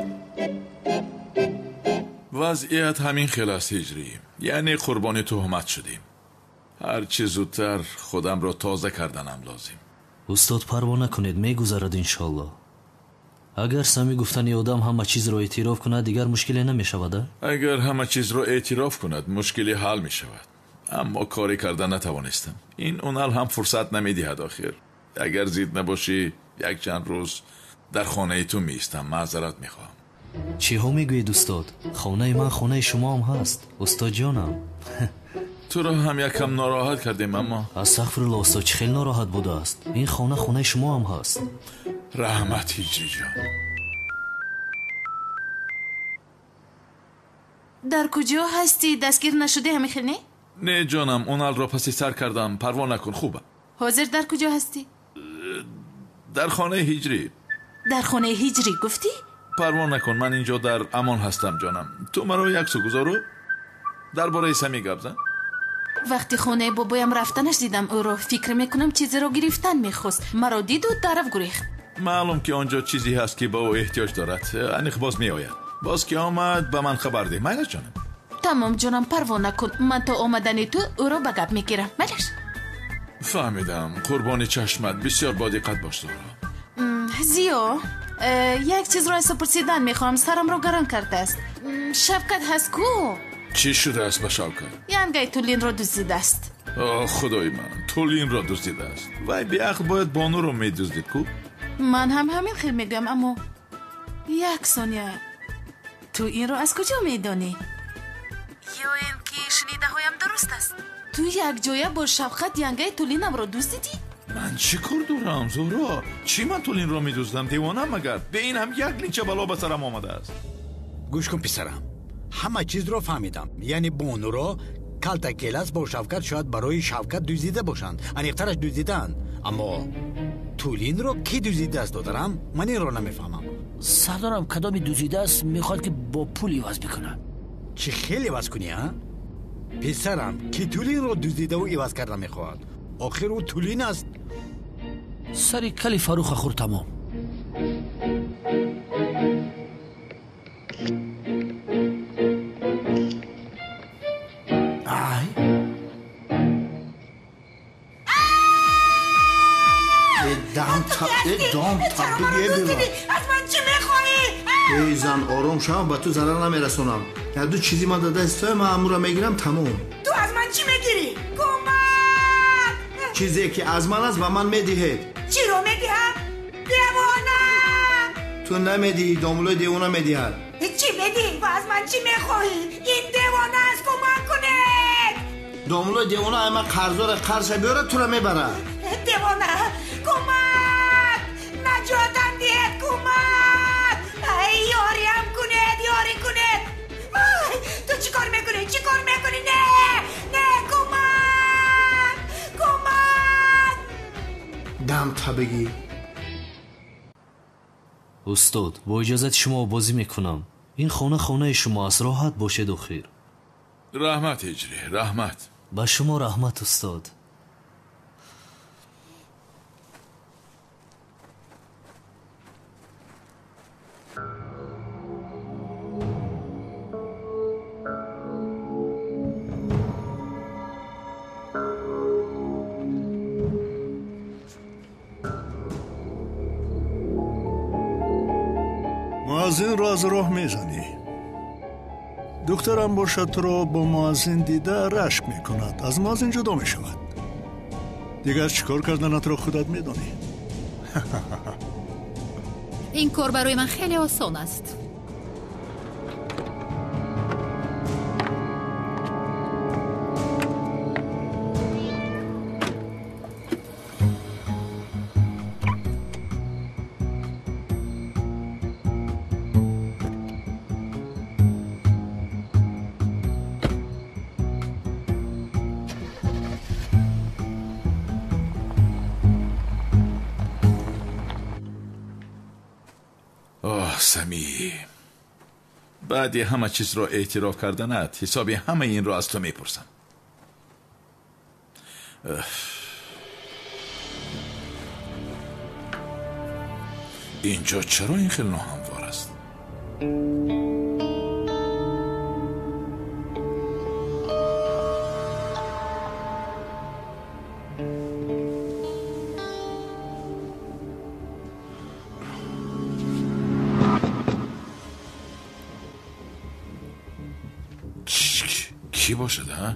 Вазъият ҳамин хел аст, Ҳиҷрӣ. Яъне қурбони туҳмат шудем. Ҳарчи зудтар худамро тоза карданам лозим. Устод, парво накунед, мегузарад иншоаллоҳ. Агар Сами гуфтани одам ҳама чизро эътироф кунад, дигар мушкиле намешавад, а? Агар ҳама чизро эътироф кунад, мушкиле ҳал мешавад. Аммо коре карда натавонистам. Ин Унал ҳам фурсат намедиҳад охир. Агар зид набошӣ, як чанд рӯз дар хонаи ту меистам. Маъзарат мехоҳам. Чиҳо мегӯед, устод? Хонаи ман хонаи шумоам ҳаст, устодҷонам. Туро ҳам якам нороҳат кардем, аммо Астағфирулло, устод, чӣ хеле нороҳат будааст. Ин хона хонаи шумоам ҳаст. Раҳмат, Ҳиҷриҷон. Дар куҷо ҳастӣ? Дастгир нашудӣ ҳамин хел, не? Не ҷонам, Уналро паси сар кардам. Парво накун, хубам. Ҳозир дар куҷо ҳастӣ? Дар хонаи Ҳиҷрӣ. Дар хонаи Ҳиҷрӣ гуфтӣ? Парво накун, ман инҷо дар амон ҳастам ҷонам. Ту маро як су гузору дар бораи Сами гап зан. Вақти хонаи бобоям рафтанаш дидам ӯро. Фикр мекунам чизеро гирифтан мехост. Маро диду тараф гурехт. Маълум ки он ҷо чизе ҳаст ки ба ӯ эҳтиёҷ дорад. Аниқ боз меояд. Боз ки омад ба ман хабар деҳ. Майлаш ҷонам? Тамом ҷонам, парво накун. Ман то омадани ту ӯро ба гап мегирам. Майлаш? Фаҳмидам. Қурбони чашмат, бисёр бодиққат бош, Зуҳро. Зиё, як чизро аз ту пурсидан мехоҳам. Сарамро гарон кардааст. Шавкат ҳаст ку? Чӣ шудааст ба Шавкат? Янгаи Тулинро дуздидааст. О, худои ман, Тулинро дуздидааст. Вай беақл бояд бонуро медуздид ку? Ман ҳам ҳамин хел мегӯям, аммо як сония, ту инро аз куҷо медонӣ? Ё ин ки шунидаҳоям дуруст аст? Ту якҷоя бо Шавкат янгаи Тулинамро дуздидӣ? Ман чӣ кор дорам, Зуҳро? Чӣ ман Тулинро медуздам? Девонам магар? Бе ин ҳам як линча бало ба сарам омадааст. Гӯш кун, писарам, ҳама чизро фаҳмидам. Яъне бонуро калтакелас бо Шавкат шояд барои Шавкат дуздида бошанд. Аниқтараш дуздидаанд. Аммо Тулинро кӣ дуздидааст, додарам? Ман инро намефаҳмам. Сардорам, кадоми дуздидааст мехоҳад ки бо пул иваз бикунад. Чӣ хел иваз кунӣ, а? Писарам, ки Тулинро дуздидаву иваз карда мехоҳад? Охир ӯ Тулин аст. Сари кали Фаруха хӯр, тамом. Ай! Дам табдуги. Аз ман чӣ мехоҳӣ? Эй зан, ором шав, ба ту зарар намерасонам. Як ду чизи ман дар даст туя, ман амура мегирам, тамом. Ту аз ман чӣ мегирӣ? Кӯмак! Чизе ки аз ман аст ба ман медиҳед. Чиро медиҳам? Девона! Ту намедиҳӣ, домулои девона медиҳад. Чӣ медиҳӣ ва аз ман чӣ мехоҳӣ? Ин девона аст, кӯмак кунед! Домулои девона ай ман қарздора, қарзша биёрад, тура мебарад. Девона! Кӯмак! Наҷотам диҳед, кӯмак! Ай, ёриам кунед, ёрӣ кунед! Ай, ту чӣ кор мекунӣ? Чӣ кор мекунӣ? Не! Не, кӯмак! Кӯмак! Дам табигӣ. Устод, бо иҷозати шумо бозӣ мекунам. Ин хона хонаи шумо аст, роҳат бошед охир. Раҳмат, Ҳиҷрӣ, раҳмат. Ба шумо раҳмат, устод. Муаззинро аз роҳ мезанӣ. Духтарам бошад туро бо муаззин дида рашк мекунад, аз муаззин ҷудо мешавад. Дигар чӣ кор карданатро худат медонӣ. Ин кор барои ман хеле осон аст. Сами, баъди ҳама чизро эътироф карданат ҳисоби ҳамаи инро аз ту мепурсам. Инҷо чаро ин хел ноҳамвор аст? Кӣ бошад, ҳа?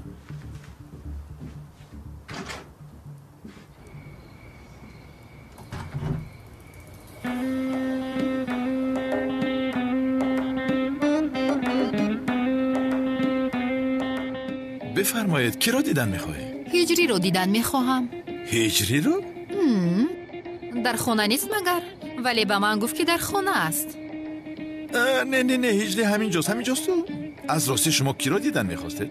Бифармоед, киро дидан мехоҳед? Ҳиҷриро дидан мехоҳам. Ҳиҷриро? Дар хона нест магар? Вале ба ман гуфт, ки дар хона аст. Не, не, не, ҳиҷри ҳаминҷост, ҳаминҷост. Аз ростӣ шумо киро дидан мехостед?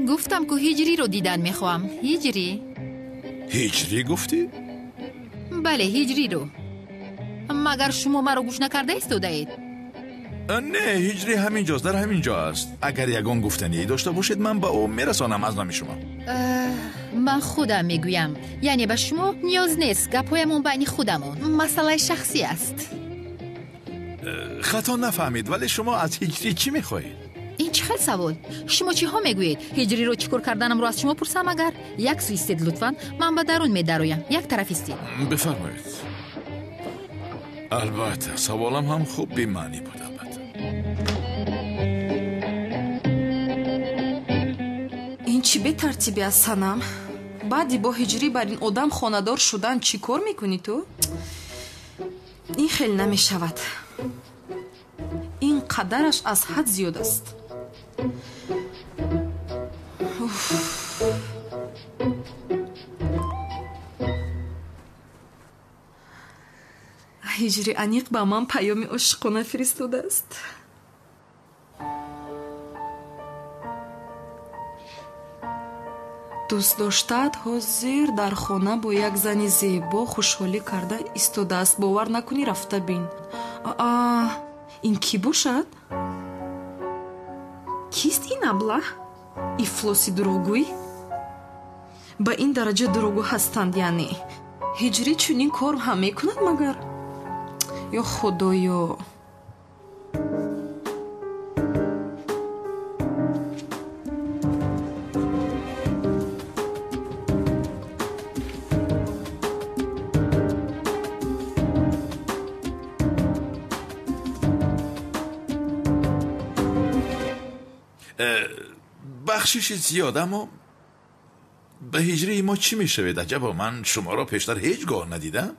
Гуфтам, ку ҳиҷриро дидан мехоҳам. Ҳиҷрӣ. Ҳиҷрӣ гуфтӣ? Бале, ҳиҷриро. Магар шумо маро гӯш накарда истодаед? Не, ҳиҷрӣ ҳаминҷост, дар ҳамин ҷо аст. Агар ягон гуфтание дошта бошед, ман ба ӯ мерасонам аз номи шумо. Ман худам мегӯям. Яъне ба шумо ниёз нест, гапҳоямон байни худамон. Масъалаи шахсӣ аст. Хато нафаҳмид, вале шумо аз ҳиҷрӣ чӣ мехоҳед? Ин чӣ хел савол? Шумо чиҳо мегӯед? Ҳиҷриро чӣ кор карданамро аз шумо пурсам агар? Як сӯ истед лутфан, ман ба дарун медароям. Як тараф истед. Бифармоед. Албатта, саволам ҳам хуб бемаънӣ буд, албатта. Ин чӣ бетартибӣ аст, Санам? Баъди бо ҳиҷрӣ бар ин одам хонадор шудан чӣ кор мекунӣ ту? Ин хел намешавад. Ин қадараш аз ҳад зиёд аст. Ҳиҷри аниқ ба ман паёми ошиқона фиристодааст. Дӯст доштаат ҳозир дар хона бо як зани зебо хушҳолӣ карда истодааст. Бовар накунӣ, рафта бин. Аа, ин кӣ бошад? Кист ин аблаҳ? Ифлоси дурӯғгӯй? Ба ин дараҷа дурӯғгӯ ҳастанд, яъне. Ҳиҷрӣ чунин кор ҳам мекунад магар? Ё худоё! Бахшиши зиёд, аммо ба ҳиҷрии мо чӣ мешавед? Аҷабо, ман шуморо пештар ҳеҷ гоҳ надидам.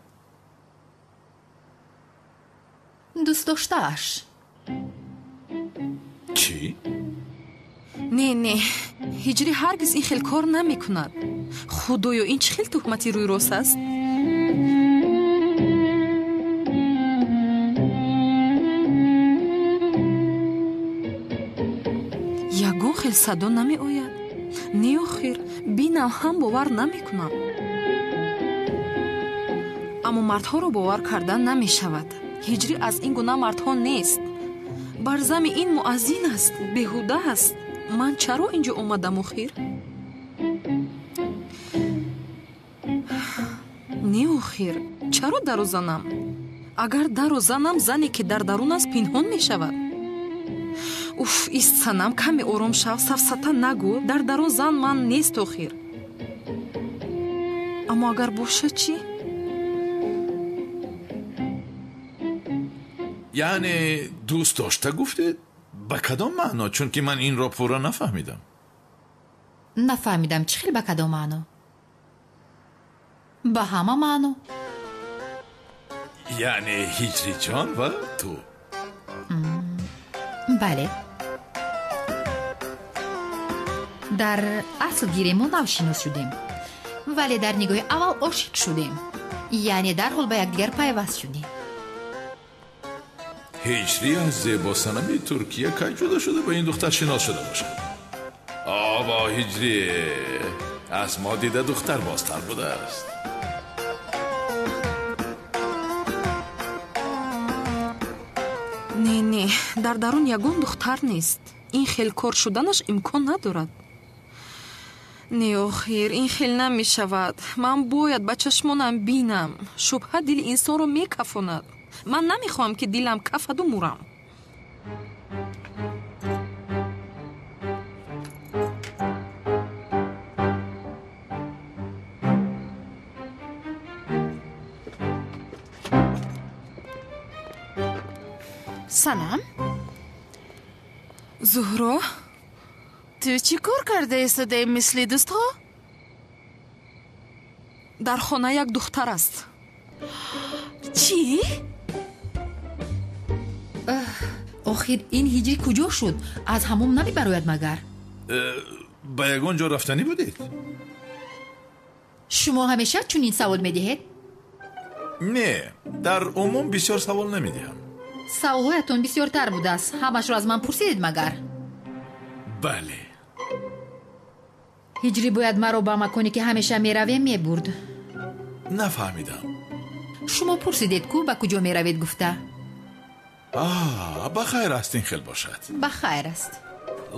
Дӯст доштааш. Чӣ? Не, не, ҳиҷрӣ ҳаргиз ин хел кор намекунад. Худоё, ин чӣ хел туҳмати рӯйрост аст? Ягон хел садо намеояд. Не, охир, бинам ҳам бовар намекунам. Аммо мардҳоро бовар кардан намешавад. Ҳиҷрӣ аз ин гуна мардҳо нест. Бар зами ин муаззин аст, беҳуда аст. Ман чаро ин ҷо омадам охир? Не, охир, чаро даро занам? Агар даро занам, зане ки дар дарун аст пинҳон мешавад. Уф, ист Санам, каме ором шав, сафсата нагӯ. Дар дарун зан ман нест охир. Аммо агар бошад чӣ? Яъне дӯст дошта гуфтед? Ба кадом маъно? Чунки ман инро пурра нафаҳмидам. Нафаҳмидам чӣ хел ба кадом маъно? Ба ҳама маъно. Яъне ҳиҷриҷон ва ту? Бале. Дар асл гирем мо навшинос шудем, вале дар нигоҳи аввал ошиқ шудем. Яъне дарҳол ба якдигар пайваст шудем. Ҳиҷрӣ аз зебосанами Туркия кай ҷудо шуда ба ин духтар шинос шуда бошад? Обо, ҳиҷрӣ аз мо дида духтар бозтар будааст. Не, не, дар дарун ягон духтар нест. Ин хел кор шуданаш имкон надорад. Не, охир, ин хел намешавад. Ман бояд ба чашмонам бинам. Шубҳа дили инсонро мекафонад. Ман намехоҳам, ки дилам кафаду мурам. Санам? Зуҳро, Ту чӣ кор карда истодаӣ мисли дӯстҳо? Дар хона як духтар аст. Чӣ? Охир ин ҳиҷрӣ куҷо шуд? Аз ҳамом намебарояд магар? Ба ягон ҷо рафтанӣ будед? Шумо ҳамеша чунин савол медиҳед? Не, дар умум бисёр савол намедиҳам. Саволҳоятон бисёртар будааст. Ҳамашро аз ман пурсидед магар? Бале. Ҳиҷрӣ бояд маро ба маконе ки ҳамеша меравем мебурд. Нафаҳмидам. Шумо пурсидед ку ба куҷо меравед гуфта. Ба хайр аст, ин хел бошад. Ба хайр аст.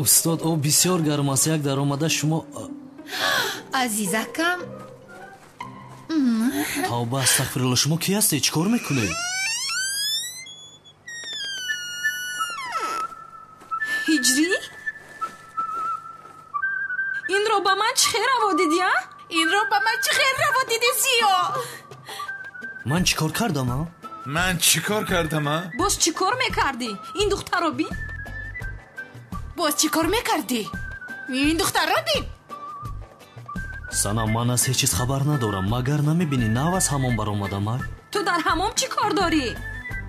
Устод, об бисёр гарм аст. Як даромада шумо. Азизакам. Тавба, астағфирулло, шумо кӣ ҳастед? Чӣ кор мекунед? Ҳиҷрӣ? Инро ба ман чӣ хел раво дидӣ, а? Инро ба ман чӣ хел раво дидӣ, Зиё? Ман чӣ кор кардам, а? Ман чӣ кор кардам, а? Боз чӣ кор мекардӣ? Ин духтарро бин. Боз чӣ кор мекардӣ? Ин духтарро бин. Санам, ман аз ҳеҷ чиз хабар надорам. Магар намебинӣ нав аз ҳамом баромадам, а? Ту дар ҳамом чӣ кор дорӣ?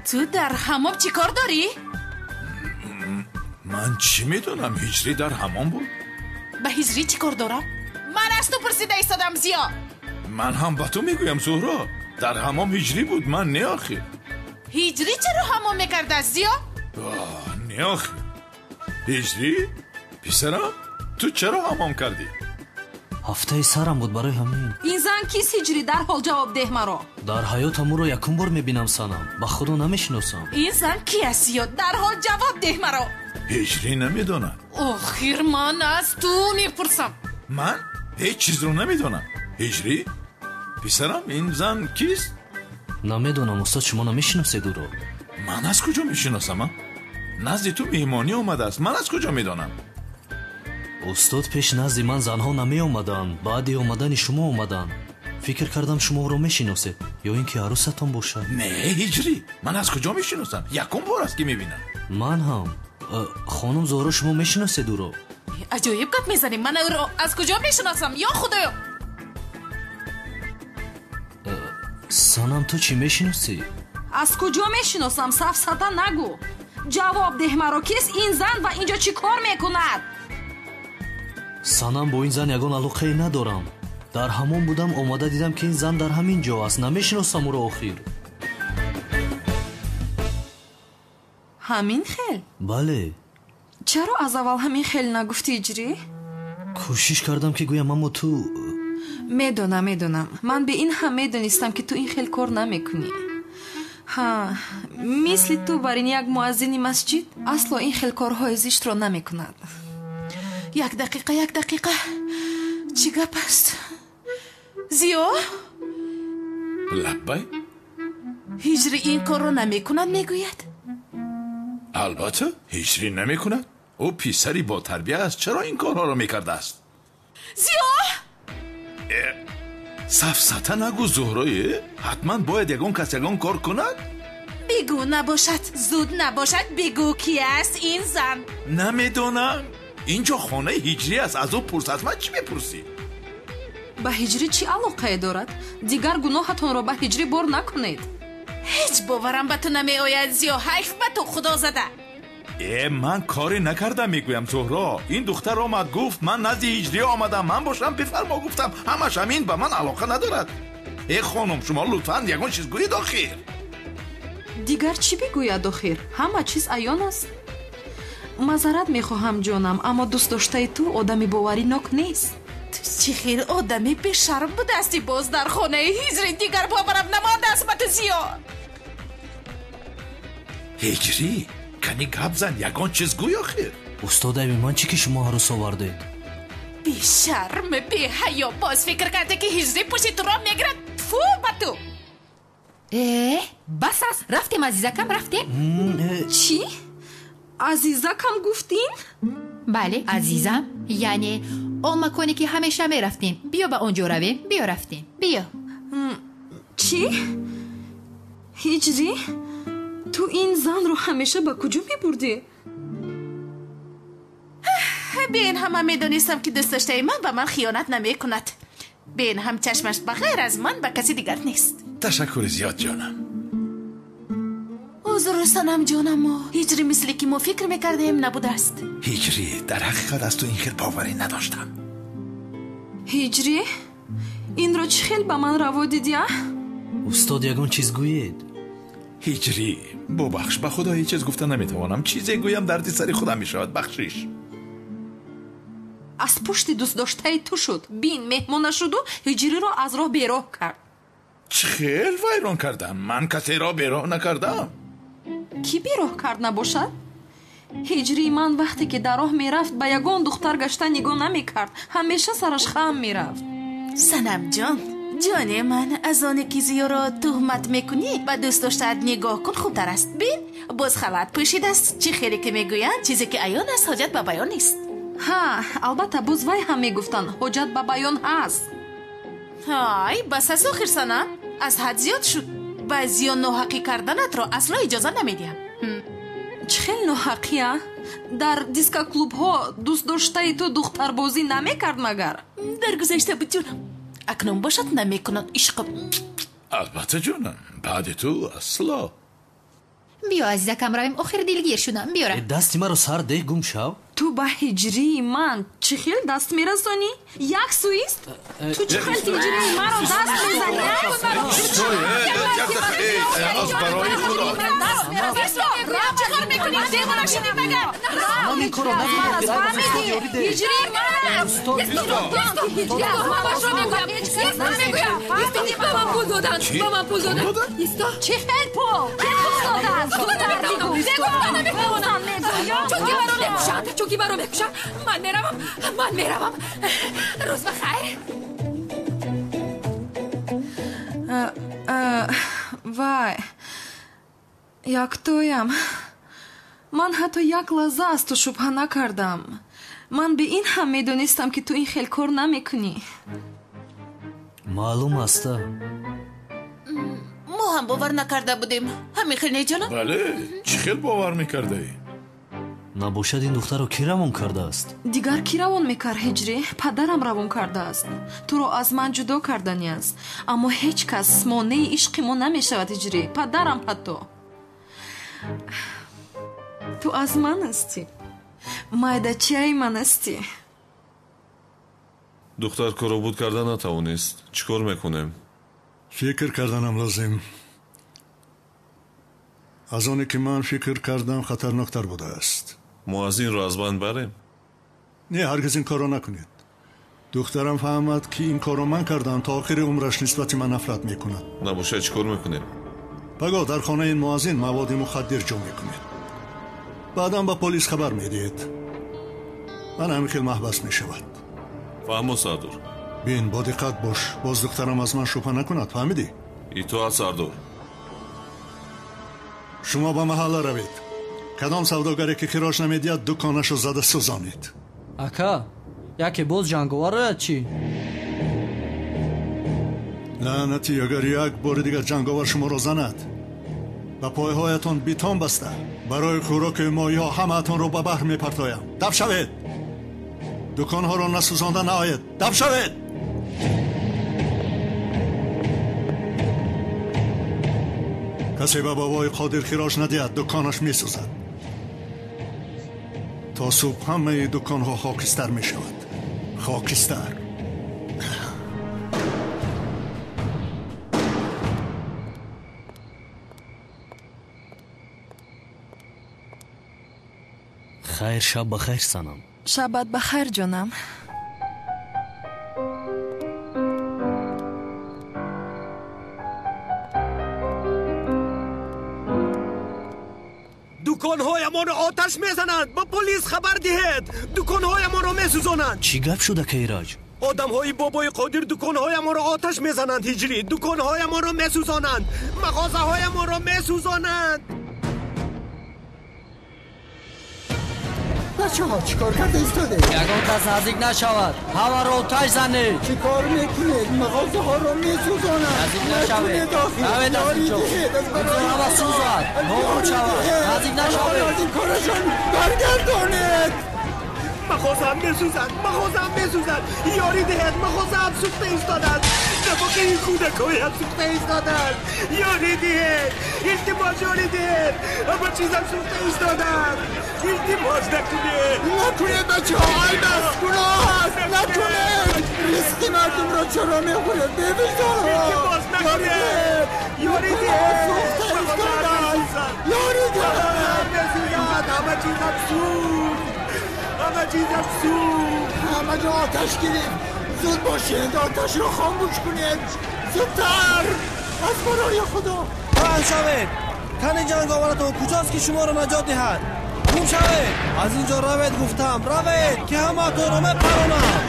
Ту дар ҳамом чӣ кор дорӣ? Ман чӣ медонам, ҳиҷрӣ дар ҳамом буд? Ба ҳиҷрӣ чӣ кор дорам? Ман аз ту пурсида истодам, Зиё. Ман ҳам ба ту мегӯям, Зуҳро. Дар ҳамом ҳиҷрӣ буд, ман не охир. Ҳиҷрӣ чаро ҳамом мекардааст, Зиё? Не охир. Ҳиҷрӣ? Писарам, ту чаро ҳамом кардӣ? Ҳафтаи сарам буд барои ҳамин. Ин зан кист, ҳиҷрӣ? Дарҳол ҷавоб деҳ маро. Дар ҳаётам ӯро якум бор мебинам, Санам. Ба худо намешиносам. Ин зан ки аст, Зиё? Дарҳол ҷавоб деҳ маро. Ҳиҷрӣ намедонад. Охир ман аз ту мепурсам. Ман ҳеҷ чизро намедонам. Ҳиҷрӣ? Писарам, ин зан кист? Намедонам, устод, шумо намешиносед ӯро. Ман аз куҷо мешиносам, а? Назди ту меҳмонӣ омадааст. Ман аз куҷо медонам? Устод, пеш назди ман занҳо намеомаданд. Баъди омадани шумо омаданд. Фикр кардам шумо ӯро мешиносед ё ин ки арӯсатон бошад. Не, ҳиҷрӣ, ман аз куҷо мешиносам? Якум бор аст ки мебинам. Ман ҳам. Хонум Зуҳро, шумо мешиносед ӯро? Аҷоиб гап мезанем. Ман ӯро аз куҷо мешиносам? Ё худоё! Санам, ту чӣ мешиносӣ? Аз куҷо мешиносам? Сафсата нагӯ. Ҷавоб деҳ маро, кист ин зан ва инҷо чӣ кор мекунад? Санам, бо ин зан ягон алоқае надорам. Дар ҳамон будам, омада дидам ки ин зан дар ҳамин ҷо аст. Намешиносам ӯро охир. Ҳамин хел? Бале. Чаро аз аввал ҳамин хел нагуфтӣ, ҳиҷрӣ? Кӯшиш кардам ки гӯям, аммо ту. Медонам, медонам. Ман бе ин ҳам медонистам ки ту ин хел кор намекунӣ. Ҳа, мисли ту бар ин як муаззини масҷид асло ин хел корҳои зиштро намекунад. Як дақиқа, як дақиқа. Чӣ гап аст? Зиё? Лаббай? Ҳиҷрӣ ин корро намекунад, мегӯяд? Албатта, ҳиҷрӣ намекунад. Ӯ писари ботарбия аст. Чаро ин корҳоро мекардааст? Зиё! Сафсата нагӯ, Зуҳрое. Ҳатман бояд ягон кас ягон кор кунад? Бигӯ набошад, зуд набошад, бигӯ ки аст ин зан. Намедонам. Инҷо хонаи ҳиҷрӣ аст. Аз ӯ пурс. Аз ман чӣ мепурсӣ? Ба ҳиҷрӣ чӣ алоқае дорад? Дигар гуноҳатонро ба ҳиҷрӣ бор накунед. Ҳеҷ боварам ба ту намеояд, Зиё. Ҳайф ба ту, худо зада. Ман коре накардам, мегӯям, Зуҳро. Ин духтар омад, гуфт ман назди ҳиҷрӣ омадам. Ман бошам бифармо гуфтам. Ҳамаш ҳамин ба ман алоқа надорад. Э хонум, шумо лутфан ягон чиз гӯед охир. Дигар чӣ бигӯяд охир? Ҳама чиз аён аст. Мазарат мехоҳам, ҷонам, аммо дӯстдоштаи ту одами боваринок нест. Ту чӣ хел одами бешарм будастӣ боз дар хонаи ҳиҷрӣ. Дигар боварам намондааст ба ту, Зиё. Ҳиҷрӣ, кани гап зан, ягон чиз гӯй охир. Устод, айби ман чӣ ки шумо арӯс овардед? Бешарм, беҳаё, боз фикр карде ки ҳиҷрӣ пушти туро мегирад. Тфу ба ту! Бас аст, рафтем, азизакам, рафтем. Чӣ? Азизакам гуфтин? Бале, азизам, яъне он маконе ки ҳамеша мерафтем. Биё ба он ҷо равем. Биё рафтем, биё. Чӣ? Ҳиҷрӣ? Ту ин занро ҳамеша ба куҷо мебурдӣ? Бин ҳама медонистам ки дӯстдоштаи ман ба ман хиёнат намекунад. Бин ҳам чашмаш ба ғайр аз ман ба каси дигар нест. Ташаккури зиёд ҷонам. Узр Санам ҷонам, ҳиҷрӣ мисли ки мо фикр мекардем набудааст. Ҳиҷрӣ, дар ҳақиқат аз ту ин хел боварӣ надоштам. Ҳиҷрӣ, инро чӣ хел ба ман раво дидӣ, а? Устод, ягон чиз гӯед. Ҳиҷрӣ, бубахш, ба худо ҳеҷ чиз гуфта наметавонам. Чизе гӯям дарди сари худам мешавад, бахшиш. Аз пушти дӯстдоштаи ту шуд. Бин, меҳмон нашуду ҳиҷриро аз роҳ бероҳ кард. Чӣ хел вайрон кардам? Ман касеро бероҳ накардам. Кӣ бероҳ кард набошад? Ҳиҷрии ман вақте ки дар роҳ мерафт, ба ягон духтар гашта нигоҳ намекард. Ҳамеша сараш хам мерафт. Санамҷон, ҷони ман, аз оне ки зиёро туҳмат мекунӣ, ба дӯстдоштаат нигоҳ кун хубтар аст. Бин, боз халат пӯшидааст. Чӣ хеле ки мегӯянд, чизе ки аён аст, ҳоҷат ба баён нест. Ҳа, албатта, боз вай ҳам мегуфтанд, ҳоҷат ба баён ҳаст. Ҳай, бас аст охир, Санам, аз ҳад зиёд шуд. Ба зиён ноҳақӣ карданатро асло иҷоза намедиҳам. Чӣ хел ноҳақӣ, а? Дар дискоклубҳо дӯстдоштаи ту духтарбозӣ намекард магар? Дар гузашта буд, ҷонам. Акнун бошад намекунад, ишқам. Албатта, ҷонам, баъди ту асло. Биё, азизакам, равем, охир дилгир шудам. Биёра. Дасти маро сар деҳ, гум шав. Ту ба ҳиҷрии ман чӣ хел даст мерасонӣ? Як суист? Ту чӣ хел ҳиҷрии маро даст мезанӣ? Чӣ хел пул? Кӣ пул додааст? Чунки маро мекушанд. Ман меравам, ман меравам. Рӯз ба хайр. Вай, яктоям. Ман ҳатто як лаҳза аз ту шубҳа накардам. Ман бе ин ҳам медонистам, ки ту ин хел кор намекунӣ. Маълум аст. Мо ҳам бовар накарда будем. Ҳамин хел не, ҷонам? Бале, чӣ хел бовар мекардаӣ? Набошад, ин духтарро кӣ равон кардааст? Дигар кӣ равон мекард, ҳиҷрӣ? Падарам равон кардааст. Туро аз ман ҷудо кардани аст. Аммо ҳеҷ кас монеи ишқи мо намешавад, ҳиҷрӣ. Падарам ҳатто. Ту аз ман ҳастӣ. Майдачаи ман ҳастӣ. Духтар корро буд карда натавонист. Чӣ кор мекунем? Фикр карданам лозим. Аз оне ки ман фикр кардам хатарноктар будааст. Мо аз инро аз банд барем? Не, ҳаргиз ин корро накунед. Духтарам фаҳмад, ки ин корро ман кардам, то охири умраш нисбати ман нафрат мекунад. Набошад, чӣ кор мекунем? Пагоҳ дар хонаи ин муаззин маводи мухаддир ҷо мекунед. Баъдан ба полис хабар медиҳед. Ман ҳамин хел маҳбас мешавад. Фаҳмо, Сардор. Бин, бо диққат бош, боз духтарам аз ман шубҳа накунад, фаҳмидӣ? Итоат, Сардор. Шумо ба маҳалла равед. Кадом савдогаре ки хироҷ намедиҳад, дуконашо зада сӯзонед. Ака, яке боз ҷанговар ояд чӣ? Лаънатӣ, агар як бори дигар ҷанговар шуморо занад, ба пойҳоятон битон баста, барои хӯроки моҳиҳо ҳамаатонро ба баҳр мепартоям. Даб шавед! Дуконҳоро насӯзонда наоед. Даб шавед! Касе ба бобои Қодир хироҷ надиҳад, дуконаш месӯзад. То субҳ ҳамаи дуконҳо хокистар мешавад. Хокистар. Хайр, шаб ба хайр, Санам. Шабат ба хайр, ҷонам. Дуконҳоямонро оташ мезананд. Ба полис хабар диҳед. Дуконҳоямонро месӯзонанд. Чӣ гап шуда, Кайраҷ? Одамҳои бобои Қодир дуконҳоямонро оташ мезананд, ҳиҷрӣ. Дуконҳоямонро месӯзонанд. Мағозаҳоямонро месӯзонанд. бачаҳо чӣ кор карда истоде? Ягон кас наздик нашавад. Ҳамаро оташ занед. Чӣ кор мекунед? Мағозаҳоро месӯзонанд. Наздик нашавед. Равед аз инҷо. Ҳама сӯзад. Нобуд шавад. Наздик нашавед. Аз ин корашон баргардонед. Мағозаам месӯзад, мағозаам месӯзад. Ёрӣ диҳед, мағозаам сӯхта истодааст. Нафақаи кӯдакҳоям сӯхта истодааст. Ёрӣ диҳед, илтимос, ёрӣ диҳед. Ҳама чизам сӯхта истодааст. Илтимос, накунед. Накунед, бачаҳо, айб аст, гуноҳ аст. Накунед. Ризқи мардумро чаро мехӯред? Бевиҷдонҳо. Илтимос, накунед. Ёрӣ диҳед. Сӯхта истодааст. Ёрӣ диҳед. Месӯзад, ҳама чизам сӯхт. Ҳама чизам сӯхт. Ҳама ҷо оташ гирифт. Зуд бошед, оташро хомӯш кунед. Зудтар, аз барои Худо. Паҳн шавед. Тани ҷанговаратон куҷост, ки шуморо наҷот диҳад? Гум шавед, аз ин ҷо равед, гуфтам, равед, ки ҳамаатонро мепаронам.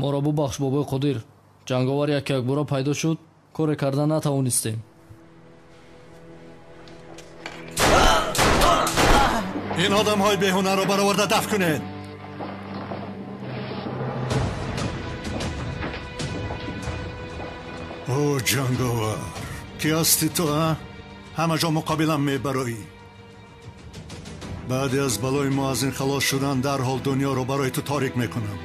Моро бубахш, бобои Қодир. Ҷанговар як якбора пайдо шуд, коре карда натавонистем. Ин одамҳои беҳунарро бароварда дафт кунед. О, ҷанговар, ки ҳасти ту, а? Ҳама ҷо муқобилам мебароӣ. Баъди аз балои мо аз ин халос шудан, дарҳол дунёро барои ту торик мекунам.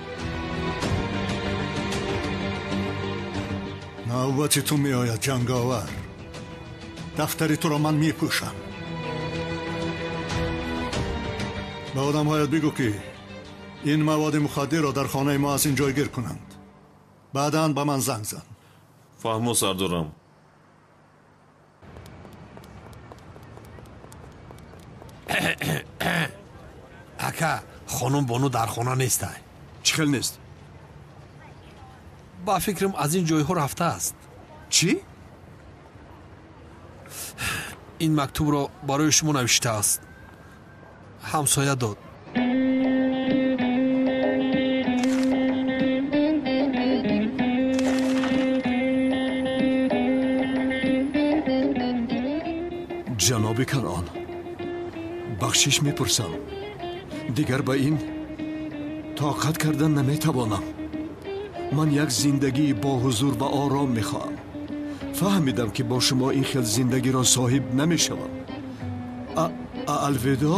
Навбати ту меояд, ҷанговар. Дафтари туро ман мепӯшам. Ба одамҳоят бигӯ, ки ин маводи мухаддирро дар хонаи мо аз ин ҷойгир кунанд. Баъдан ба ман занг зан. Фаҳмо, сардорам. Ака, хонум Бону дар хона нестай. Чӣ хел нест? Ба фикрам, аз ин ҷойҳо рафтааст. Чӣ? Ин мактубро барои шумо навиштааст. Ҳамсоя дод. Ҷаноби Канон, бахшиш мепурсам. Дигар ба ин тоқат кардан наметавонам. Ман як зиндагии бо ҳузур ва ором мехоҳам. Фаҳмидам, ки бо шумо ин хел зиндагиро соҳиб намешавам. Алведо,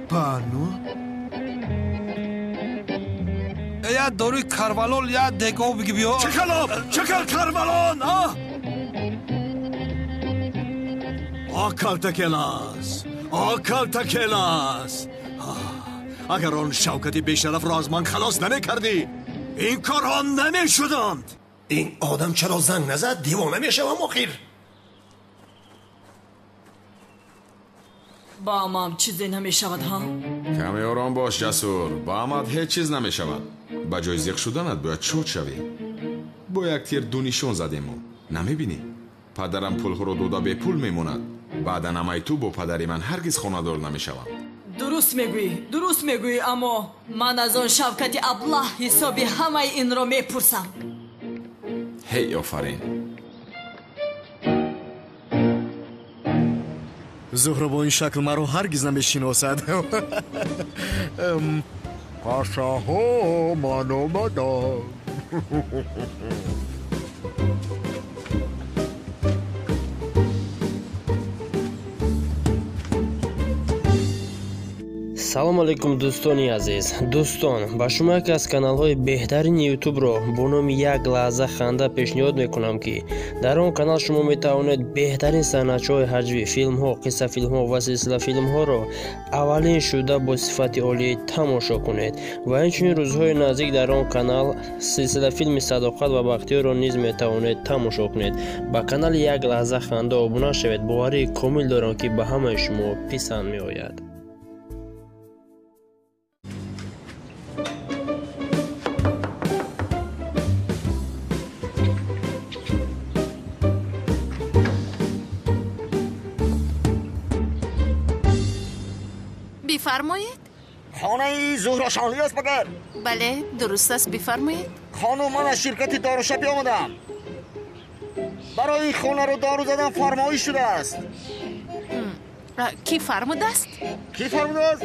Бану. Я доруи карвалол, я дегов биги, биё. Чӣ хел об? Чӣ хел карвалон, а? О, калтакелас, о, калтакелас. Агар он Шавкати бешарафро аз ман халос намекардӣ, ин корҳо намешуданд. Ин одам чаро занг назад? Девона мешавам охир. Ба амам чизе намешавад, ҳа? Каме ором бош, Ҷасур. Ба амат ҳеҷ чиз намешавад. Ба ҷои зиқ шуданат бояд шод шавӣ. Бо як тир ду нишон задему. Намебинӣ? Падарам пулҳоро дода бепул мемонад. Баъдан амаи ту бо падари ман ҳаргиз хонадор намешаванд. Дуруст мегӯӣ, дуруст мегӯӣ, аммо ман аз он Шавкати аблаҳ ҳисоби ҳамаи инро мепурсам. Ҳей, офарин. Зуҳро бо ин шакл маро ҳаргиз намешиносад. Пашаҳо, ман омадам. Салом алейкум, дӯстони азиз. Дӯстон, ба шумо яке аз каналҳои беҳтарини ютубро бо номи Як лаҳза ханда пешниҳод мекунам, ки дар он канал шумо метавонед беҳтарин саҳначаҳои ҳаҷвӣ, филмҳо, қиссафилмҳо ва силсилафилмҳоро аввалин шуда бо сифати олӣ тамошо кунед. Ва инчунин рӯзҳои наздик дар он канал силсилафилми Садоқат ва Бахтиёрро низ метавонед тамошо кунед. Ба канали Як лаҳза ханда обуна шавед. Боварии комил дорам, ки ба ҳамаи шумо писанд меояд. بفرمایید. خانه زهرا شانلی است مگر؟ بله درست است، بفرمایید. خانم، من از شرکت داروشپی آمدم. برای این خانه رو دارو زدن فرمایش شده است. کی فرموده است؟ کی فرموده است؟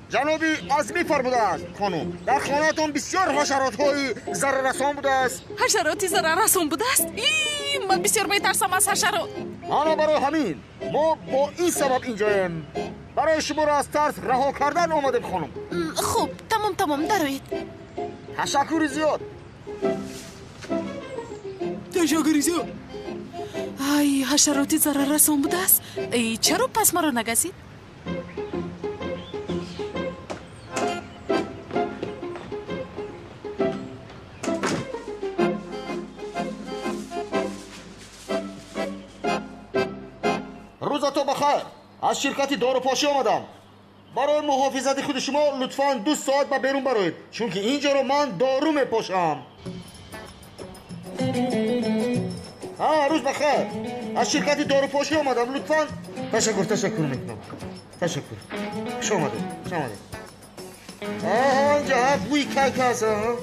جنابی عظمی فرموده است. خانم، در خانه‌تان بسیار حشرات های ضرررسان بوده است. حشراتی ضرررسان بوده است؟ من بسیار میترسم از حشرات. انا برای همین ما با این سبب اینجاییم. برای شما را از ترس رها کردن آمدیم خانم. خوب، تمام تمام، دروید. تشکر زیاد. تشکر زیاد. ای حشراتی ضرررسان بوده است. ای چرا پس مرا نگزید؟ روز تو بخیر. از شرکت داروپاشی آمدم. برای محافظت خود شما لطفاً 2 ساعت به بیرون بروید، چون که اینجا رو من دارو میپاشم. ها، روز بخیر. از شرکت داروپاشی آمدم. لطفاً. تشکر میکنم. تشکر. خوش آمدید. خوش آمدید. آها، اینجا بوی کیک هست. آها.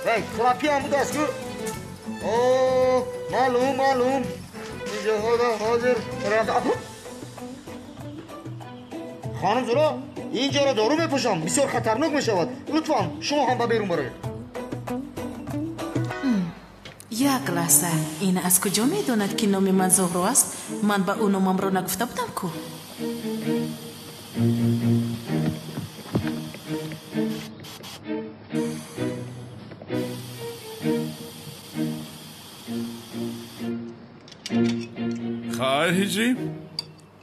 وای، کلاپی هم بوده است که. اوه، معلوم معلوم. اینجا حاضر. خانم زورا، اینجا را دارو میپوشم، بسیار خطرناک میشود. لطفا شما هم به بیرون بروید. یک لحظه، این از کجا میداند که نام من زهرا است؟ من به او نامم را نگفته بودم کو. خیر هجری،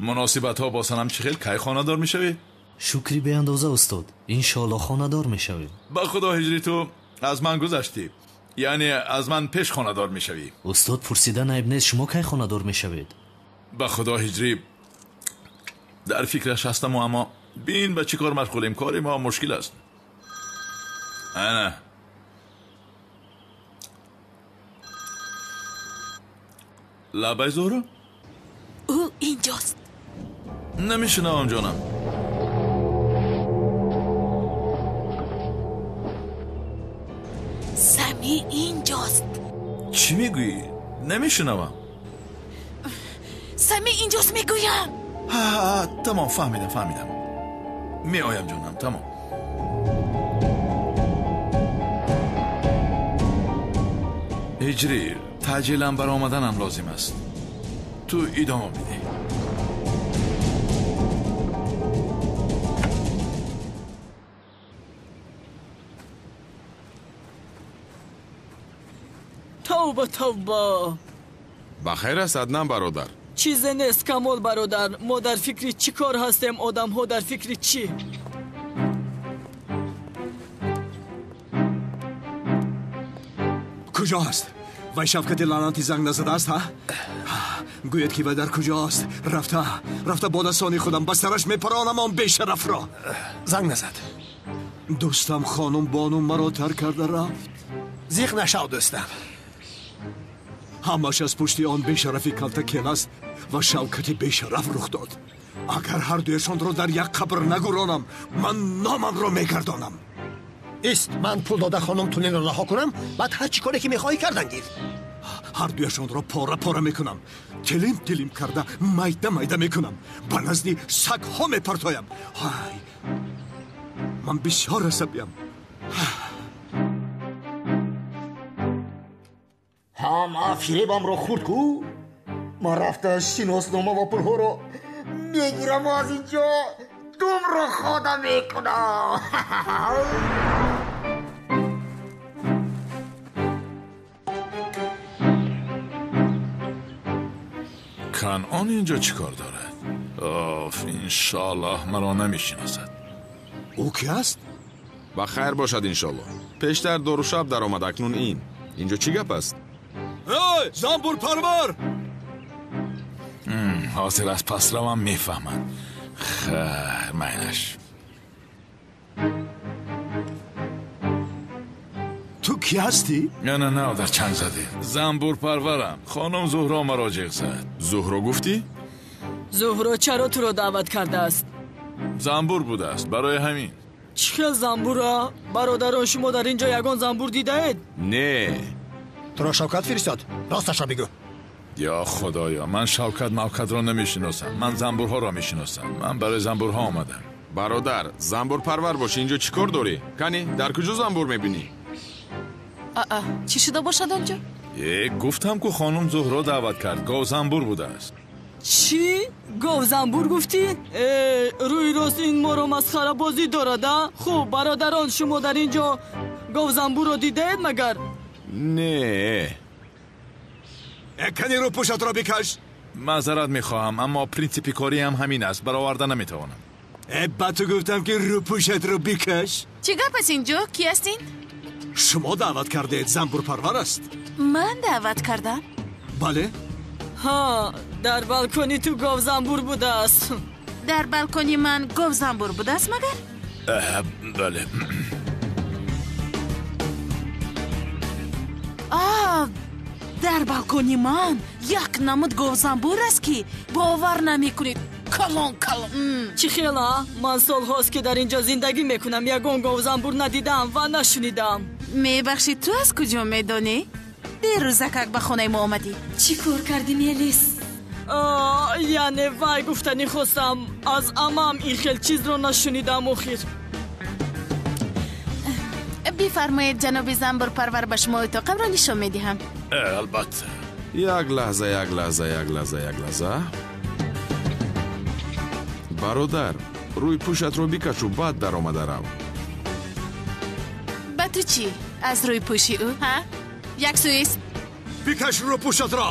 مناسبت ها با سنم چه خیلی کی خانه‌دار میشوی؟ شکری به اندازه استاد، انشالله خانه‌دار میشویم. با خدا هجری، تو از من گذشتی، یعنی از من پیش خانه‌دار میشوی. استاد پرسیدن عیب نیست، شما کی خانه‌دار میشوید؟ با خدا هجری، در فکرش هستم و اما بین به چی کار مشغولیم. کار ما مشکل است. انا لبای زهرا، او اینجاست. نمیشنوم جانم. سمی اینجاست. چی میگویی؟ نمیشنوم. سمی اینجاست میگویم. ها تمام، فهمیدم. میآیم جانم، تمام. هجری، تعجیلا بر آمدنم لازم است. تو ادامه میدی. توبه توبه. بخیر است عدنان برادر. چیزی نیست کمال برادر. ما در فکر چی کار هستیم، آدم ها در فکر چی؟ کجا هست؟ وای شفقت لعنتی زنگ نزده است ها؟ گوید که در کجاست؟ رفته با دستان خودم به سرش میپرانم آن بیشرف را. زنگ نزد. دوستم خانم بانو مرا ترک کرده رفت. زیغ نشو دوستم. همش از پشت آن بیشرفی کلته کلاس و شوکت بیشرف رخ داد. اگر هر دویشان را در یک قبر نگورانم، من نامم را میگردانم. است من پول داده خانم تولین را رها کنم، بعد هر چی کاری که میخواهی کردن گیر. هر دویشان را پاره پاره میکنم، تلیم تلیم کرده میده میده میکنم، به نزد سگ ها میپرتایم. های، من بسیار عصبیم. هم فریبم را خورد کو. من رفته شناسنامه و پولها را Мегирам аз инҷо думро хода мекунам. Канъон инҷо чӣ кор дорад? Оф, иншоаллоҳ маро намешиносад. Ӯ ки аст? Ба хайр бошад, иншоаллоҳ. Пештар дорушаб даромад, акнун ин. Инҷо чӣ гап аст? Эй, занбурпарвар! Ҳозир аз пасравам мефаҳмад. Хайр, майнаш. Ту кӣ ҳастӣ? Не, не, не, дар чанг задӣ. Занбурпарварам. Хонум Зуҳро маро ҷиғ зад. Зуҳро гуфтӣ? Зуҳро чаро туро даъват кардааст? Занбур будааст, барои ҳамин. Чӣ хел занбура? Бародарон, шумо дар ин ҷо ягон занбур дидаед? Не. Туро Шавкат фиристод? Росташро бигӯ. Ё худоё, ман Шавкат Мавкатро намешиносам. Ман занбурҳоро мешиносам. Ман барои занбурҳо омадам. Бародар, занбурпарвар бош, инҷо чӣ кор дорӣ? Кани, дар куҷо занбур мебинӣ? Аа, чӣ шуда бошад онҷо? Гуфтам ку хонум Зуҳро даъват кард. Гов занбур будааст. Чӣ? Гов занбур гуфтӣ? Рӯи рост ин моро масхарабозӣ дорад, а? Хуб, бародарон, шумо дар ин ҷо гов занбурро дидаед магар? Не. Кани рӯпӯшатро бикаш. Маъзарат мехоҳам, аммо принсипи кориам ҳамин аст. Бароварда наметавонам. Ба ту гуфтам ки рӯпӯшатро бикаш. Чӣ гап аст инҷо? Кӣ ҳастин? Шумо даъват кардед, занбурпарвар аст. Ман даъват кардам? Бале. Ҳа, дар балкони ту говзанбур будааст. Дар балкони ман говзанбур будааст магар? Бале. Дар балкони ман як намуд говзанбур аст, ки бовар намекунед. Калон калон. Чӣ хела? Ман солҳост, ки дар ин ҷо зиндагӣ мекунам, ягон говзанбур надидам ва нашунидам. Мебахшид, ту аз куҷо медонӣ? Дерӯзакак ба хонаи мо омадӣ. Чӣ кор кардӣ, Мелис? Яъне вай гуфтанӣ хостам, аз амам ин хел чизро нашунидам охир. Бифармоед, ҷаноби занбурпарвар, ба шумо утоқамро нишон медиҳам. Албатта. Як лаҳза, як лаҳза, як лаҳза, як лаҳза. Бародар, рӯи пӯшатро бикашу, баъд даромада рав. Ба ту чӣ аз рӯи пӯши ӯ, ҳа? Як сӯист. Бикаш рӯпӯшатро.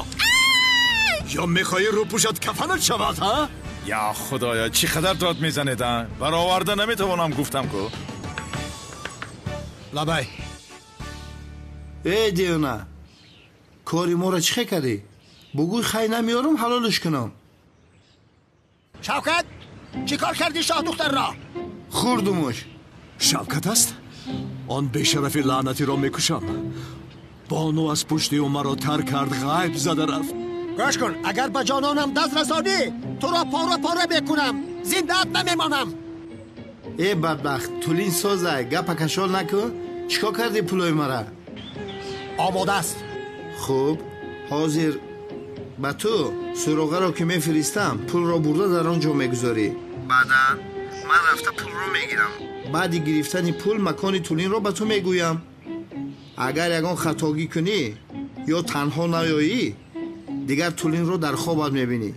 Ё мехоҳӣ рӯпӯшат кафанат шавад, ҳа? Я худоё, чӣ қадар дод мезанед, а? Бароварда наметавонам, гуфтам ку. Лабай. Э, девона, кори моро чӣ хе кардӣ? Бугӯй хай намеёрам, ҳалолш кунам. Шавкат, чӣ кор кардӣ шоҳдухтарро? Хӯрдумуш. Шавкат аст? Он бешарафи лаънатиро мекушам. Бону аз пушти ӯ маро тар кард, ғайб зада рафт. Гӯш кун, агар ба ҷононам даст расонӣ, туро пора пора мекунам, зиндаат намемонам. Э, бадбахт, тулин созай, гапа кашол накун. Чӣ кор кардӣ пулои мара? Омода аст. Хуб, ҳозир ба ту суроғаро ки мефиристам, пулро бурда дар он ҷо мегузорӣ. Баъдан ман рафта пулро мегирам. Баъди гирифтани пул макони тулинро ба ту мегӯям. Агар ягон хатогӣ кунӣ ё танҳо наёӣ, дигар тулинро дар хобат мебинӣ.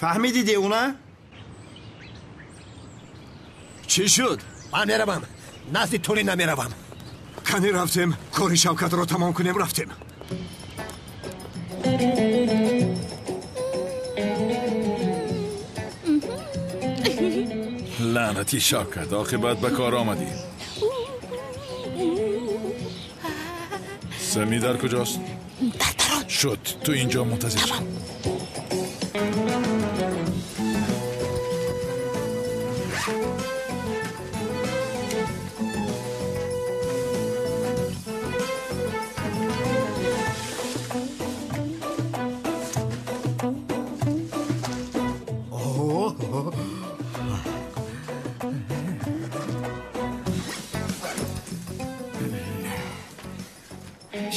Фаҳмидӣ, девона? Чӣ шуд? Ман меравам. Назди тулин намеравам. Кани рафтем, кори Шавкатро тамом кунем, рафтем. Лаънати Шавкат, оқибат ба кор омадӣ. Сами дар куҷост? Дар дарон. Шуд, ту инҷо мунтазир шав.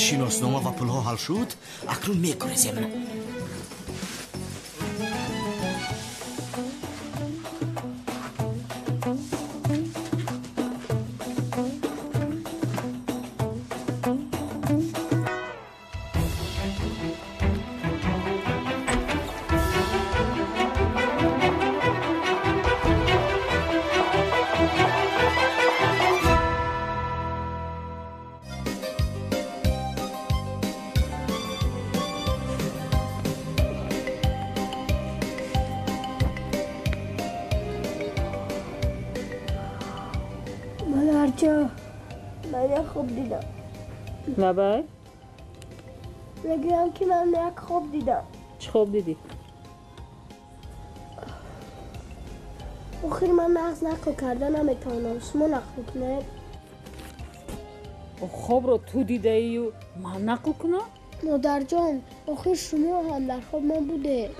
Шиноснома ва пулҳо ҳал шуд, акнун мегурезем. як хоб дидам. Лабай? Мегӯям, ки ман як хоб дидам. Чӣ хоб дидӣ? Охир ман нағз нақл карда наметавонам. Шумо нақл кунед. Хобро ту дидаию ман нақл кунам? Модарҷон, охир шумо ҳам дар хоб ман будед.